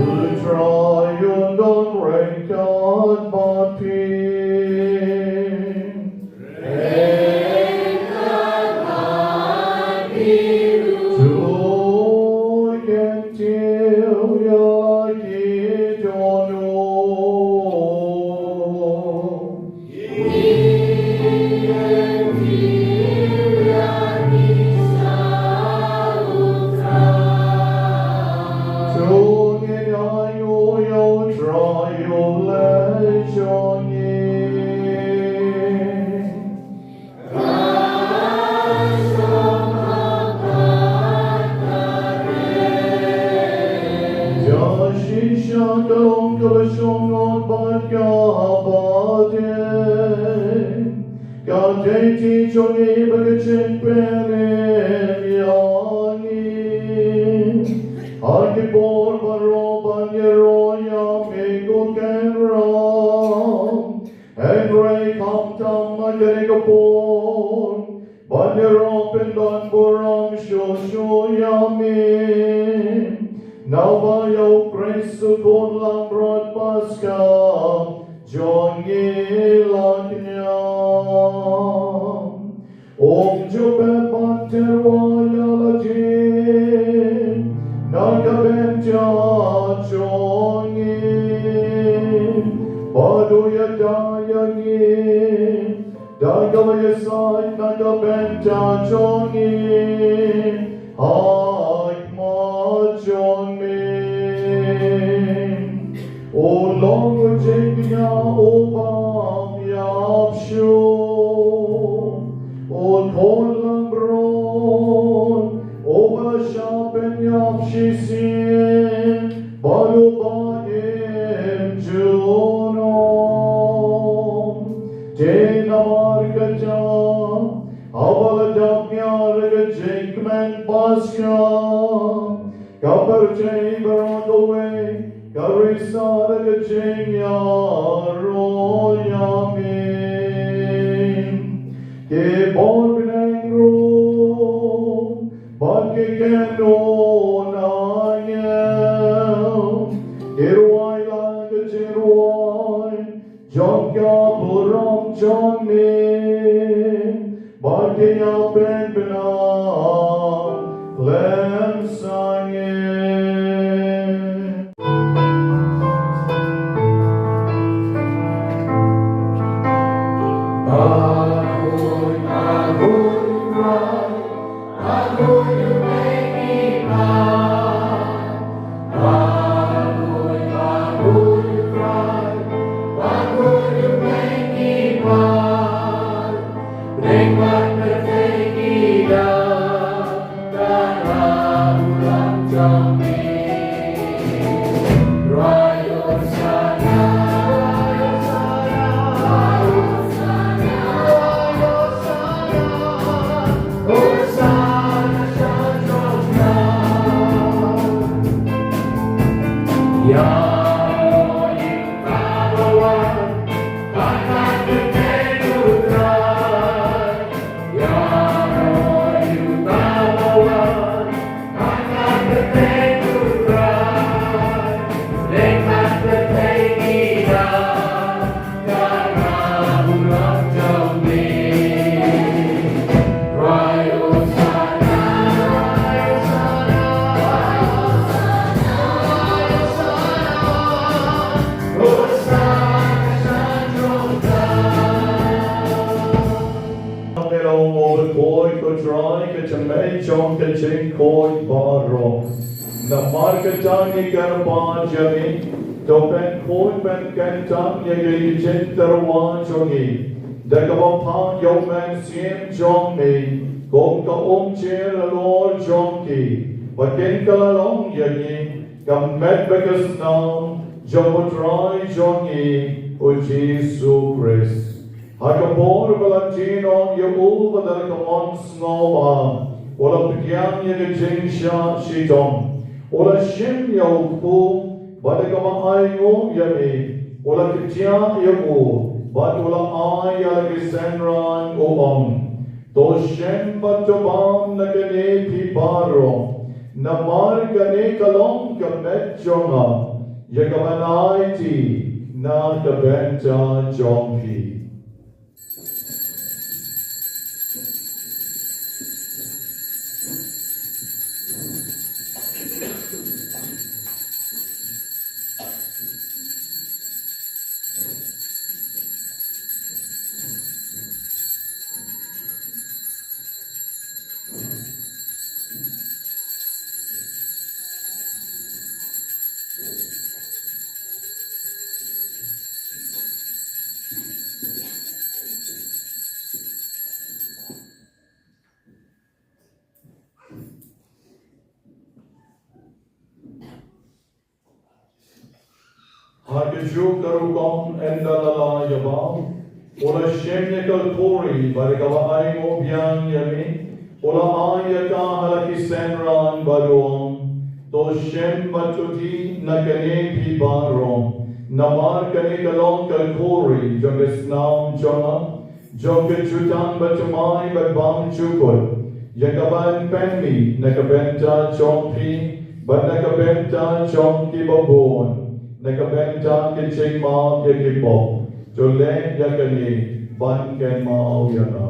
U Trai un don ryngkat bad phi. To kyntiew ïa la ki dohnud. To ngin ïa ïohi ïa U Trai U Blei jong ngi. Ïa shisha ka long kaba shong noh bad kaba dei. Ka dei ti jong ngi bad ka jingpynim ïa ngi ha ki por baroh ban ïaroh ïa me, ko Kynrad. Hynrei khamtam ha kane ka por ban ïaroh pyndonburom shuh shuh ïa me, naba ïa U Khrist U Khun Langbrot Paskha jong ngi la kñia. Um ju pep ban tyrwa ïa lade na ka bynta jong ngi, bad u ïada ïa ngi da kaba ïasaid na ka bynta jong ngi ha khmat jong me. U long u jingkñia u bym ïap shuh, U Khun Langbrot uba shah pynïap shisien bad uba im junom. Te namar kata, haba la dap ñiar ka jingkmen Paskha, ka pyrthei baroh kawei ka risa da ka jingïaroh ïa me. Ki bor bneng ruh bad ki kynhun angel ki rwai la ka jingrwai jong ka burom jong me, bad ki ïapynbna khlem sangeh. Trai ka jingmut jong ka jingkhuid baroh. Namar kata ngi kyrpad ïa me, to pynkhuid pynkyntang ïa ki jingtyrwa jong ngi da kaba phah ïa u Mynsiem jong me kum ka umjer halor jong ki, ba kin kylla long ïa ngi ka met bad ka snam jong u Trai jong ngi u Jisu Khrist. Ha ka por ba la jied noh ïa u bad da ka mon sngewbha u la pdiang ïa ka jingshah shitom, u la shim ïa u kpu, bad da kaba ainguh ïa me u la ktiah ïa u, bad u la ai ïa la ki synran, u ong: To shem bad to bam na kane phi baroh, namar kane ka long ka met jong nga, ïa kaban aiti na ka bynta jong phi. Ha kajuh ka rukom ynda la lah ïa bam, u la shim ïa ka khuri bad da kaba ainguh biang ïa me, u la ai ïa ka ha la ki synran bad u ong: To shem bad to dih na kane phi baroh, namar kane ka long ka khuri jong ka snam jong nga, jong ka jutang bathymmai bad bymjukut, ïa kaban pynmih na ka bynta jong phi bad na ka bynta jong kiba bun, na ka bynta ka jingmap ïa ki pop. To leh ïa kane ban kynmaw ïa nga.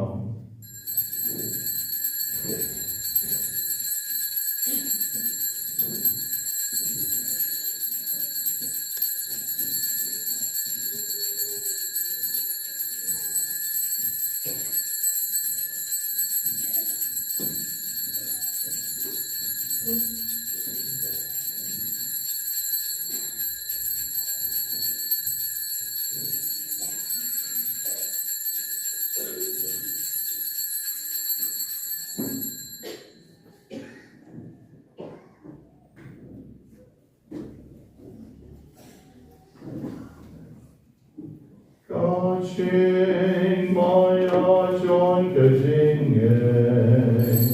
Ka jingmaïa jong ka jingngeit.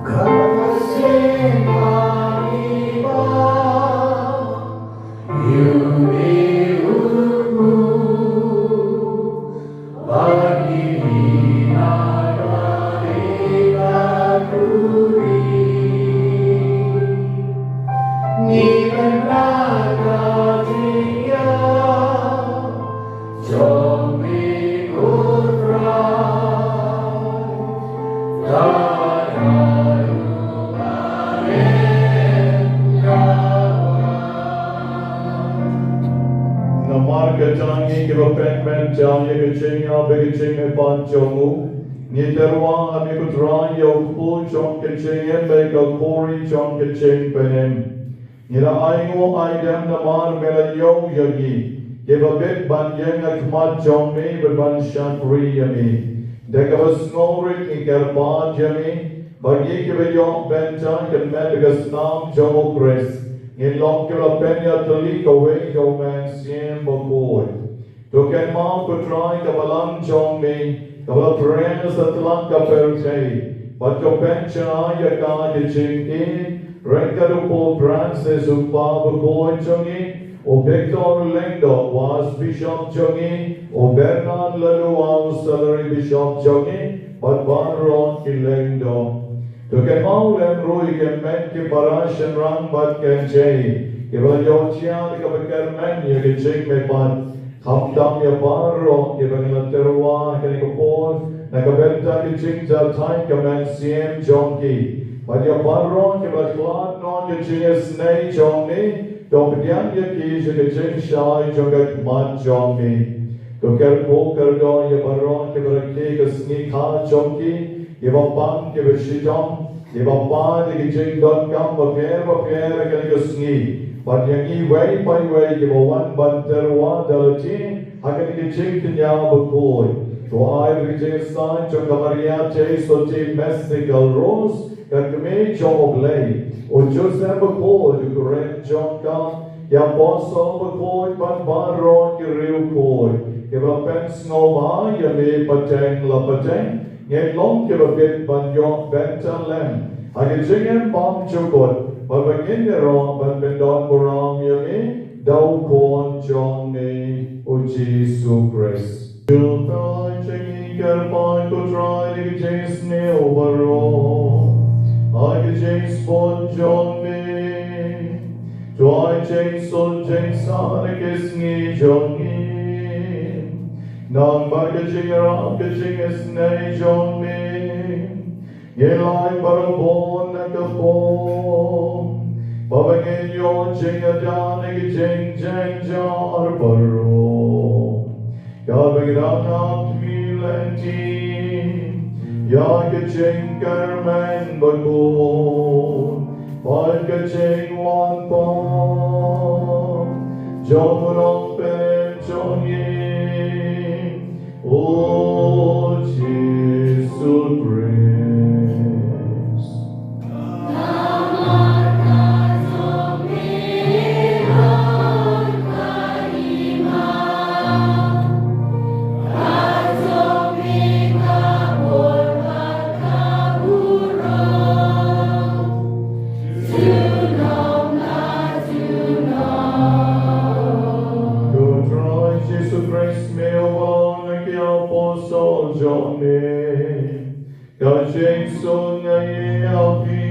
Ka jingmaïa Namar kata ngi kiba peit mynsiem ïa ka jingïap bad ka jingmihpat jong u, ngi tyrwa ha me ko Trai ïa u kpu jong ka jingim bad ka khuri jong ka jingpynim. Ngi la ainguh aidem namar me la ïoh ïa ngi kiba bit ban ïeng ha khmat jong me bad ban shakri ïa me. Da kaba sngewrit ngi kyrpad ïa me ba ngi kiba ïoh bynta ka met bad ka snam jong u Khrist ngin long kiba la pynïatylli kawei da u Mynsiem Bakhuid. To kynmaw ko Trai ka balang jong me kaba la pyrshang satlak ka pyrthei, bad to pynshai ïa ka ha ka jingïeit ryngkat u Pope Francis, u Kpa Bakhuid jong ngi, u Victor Lyngdoh, u Archbishop jong ngi, u Bernard Laloua, u Auxiliary Bishop jong ngi, bad baroh ki lyngdoh. To kynmaw lem ruh ïa ki met ki para shynrang bad kynthei kiba la ïoh jia da kaba kyrmen ïa ka jingmihpat. Khamtam ïa baroh kiba ngi la tyrwa ha kane ka por na ka bynta ka jingjathait ka mynsiem jong ki, bad ïa baroh kiba la khlad noh ka jingisynei jong ngi, To pdiang ïa ki sha ka jingshai jong ka khmat jong me. To kyrkhu kyrdoh ïa baroh kiba rakhe ka sngi kha jong ki, kiba pang kiba shitom, kiba pang ïa ki jingdonkam bapher bapher ha kane ka sngi. Bad ïa ngi iwei pa iwei kiba wan ban tyrwa da lade ha kane ka jingkñia bakhuid. To ai ïa ka jingïasaid jong ka Maria Theisotti Mystical Rose, ka kmie jong U Blei, u Joseph bakhuid u kren jong ka, ki apostol bakhuid bad baroh ki riewkhuid kiba la pynsngewbha ïa me pateng la pateng. Ngin long kiba bit ban ïoh bynta lem ha ka jingim bymjukut, bad ba ngin ïaroh ban pyndonburom ïa me da u Khun jong me u Jisu Khrist. Jubab jong ngi, kyrpad ko Trai da ka jingsniew baroh ha ka jingsbun jong me. To ai jingsuk jingsaiñ ha ka sngi jong ngi, nang bad ka jingïarap ka jingisynei jong me, ngin lait barabor na ka pop, bad ba ngin ïoh jingïada na ki jingjynjar baroh, katba ngi dang ap khmih lynti ïa ka jingkyrmen bakhuid bad ka jingwan pat jong u Nongpynim jong ngi, u Jisu Khrist. Ko Trai Jisu Khrist, me u ong ha ki apostol jong me, ka jingsuk nga ai ïa phi,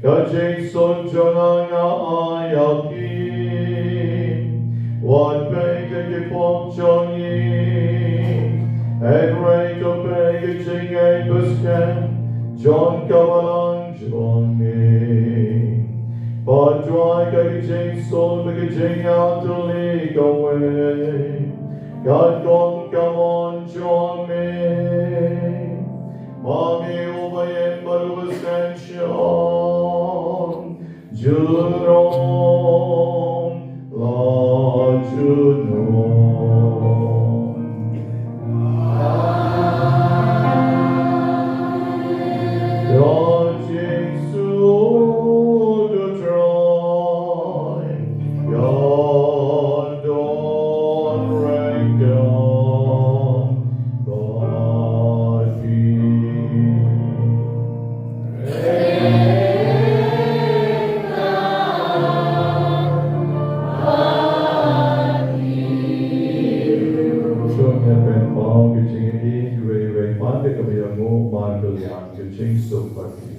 ka jingsuk jong nga nga ai ïa phi. Wat peit ïa ki pop jong ngi, hynrei to peit ïa ka jingngeit bashai jong ka balang jong me. Bad to ai ka jingsuk bad ka jingïatylli kawei, katkum ka mon jong me. Ma me uba ïeit bad uba skhem sha junom la junom. Ïa jingsuk u Trai, ïa don ryngkat bad phi. Shuwa ngin pynpaw ka jingïeit iwei ïa iwei pat da kaba ïanguh markylliang. Ka jingsuk bad phi.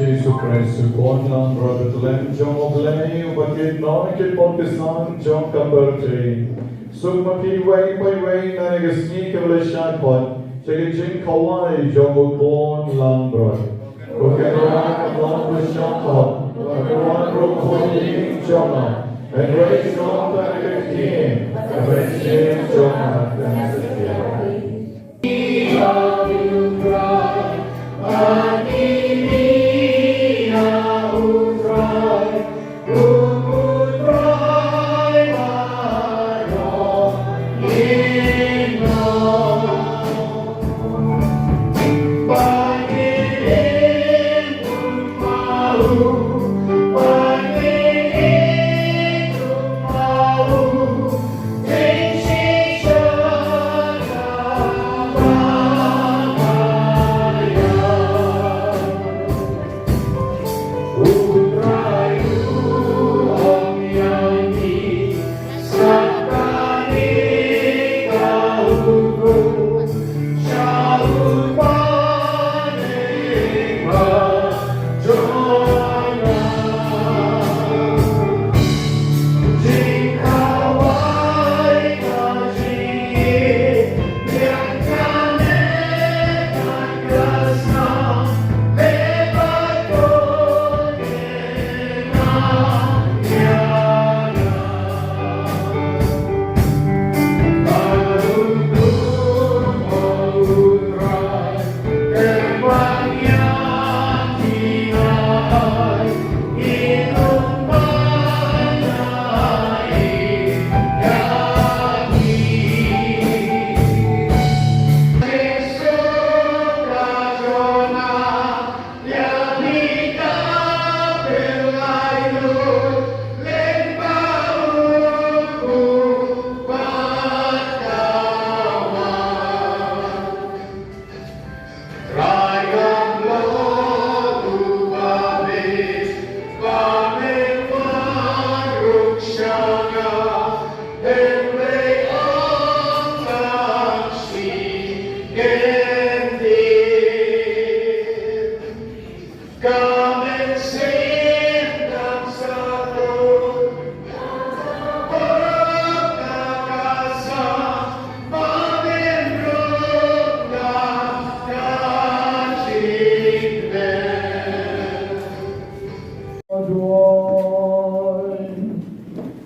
Jisu Khrist, u Khun Nongrwai Bethlehem jong U Blei, uba kit noh na ki pop ki san jong ka pyrthei. Suk ma phi uwei pa uwei na ka sngi kaba la shah khot sha ka jingkhawai jong u khun langbrot. Ko Kynrad, ka long ba shah khot, ba ka wan ruh khun ïing jong nga. Hynrei sngewbha ka ktien, ka ktien jong nga kan sa pdiang.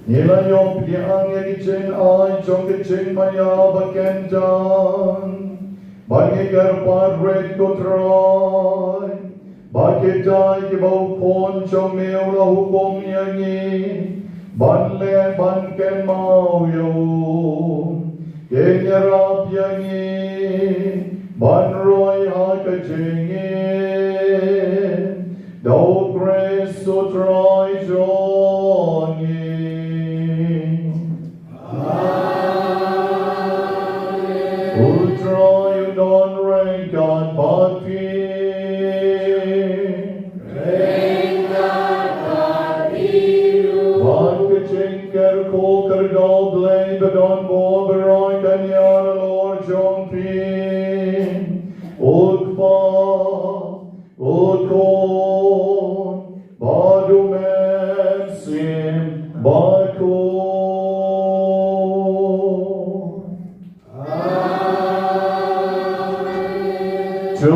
Ngi la ïoh pdiang ïa ki jingai jong ki jingmaïa ba kyntang. Ba ngi kyrpad rit ko Trai ba kita kiba u Khun jong me u la hukum ïa ngi ban leh ban kynmaw ïa u, kin ïarap ïa ngi ban roi ha ka jingim. Da u Khrist u Trai jong ngi. U Trai u don ryngkat bad phi. Bad ka jingkyrkhu kyrdoh Blei ba don bor baroh kan ïar halor jong phi. U Kpa, u Khun bad u Mynsiem Bakhuid. To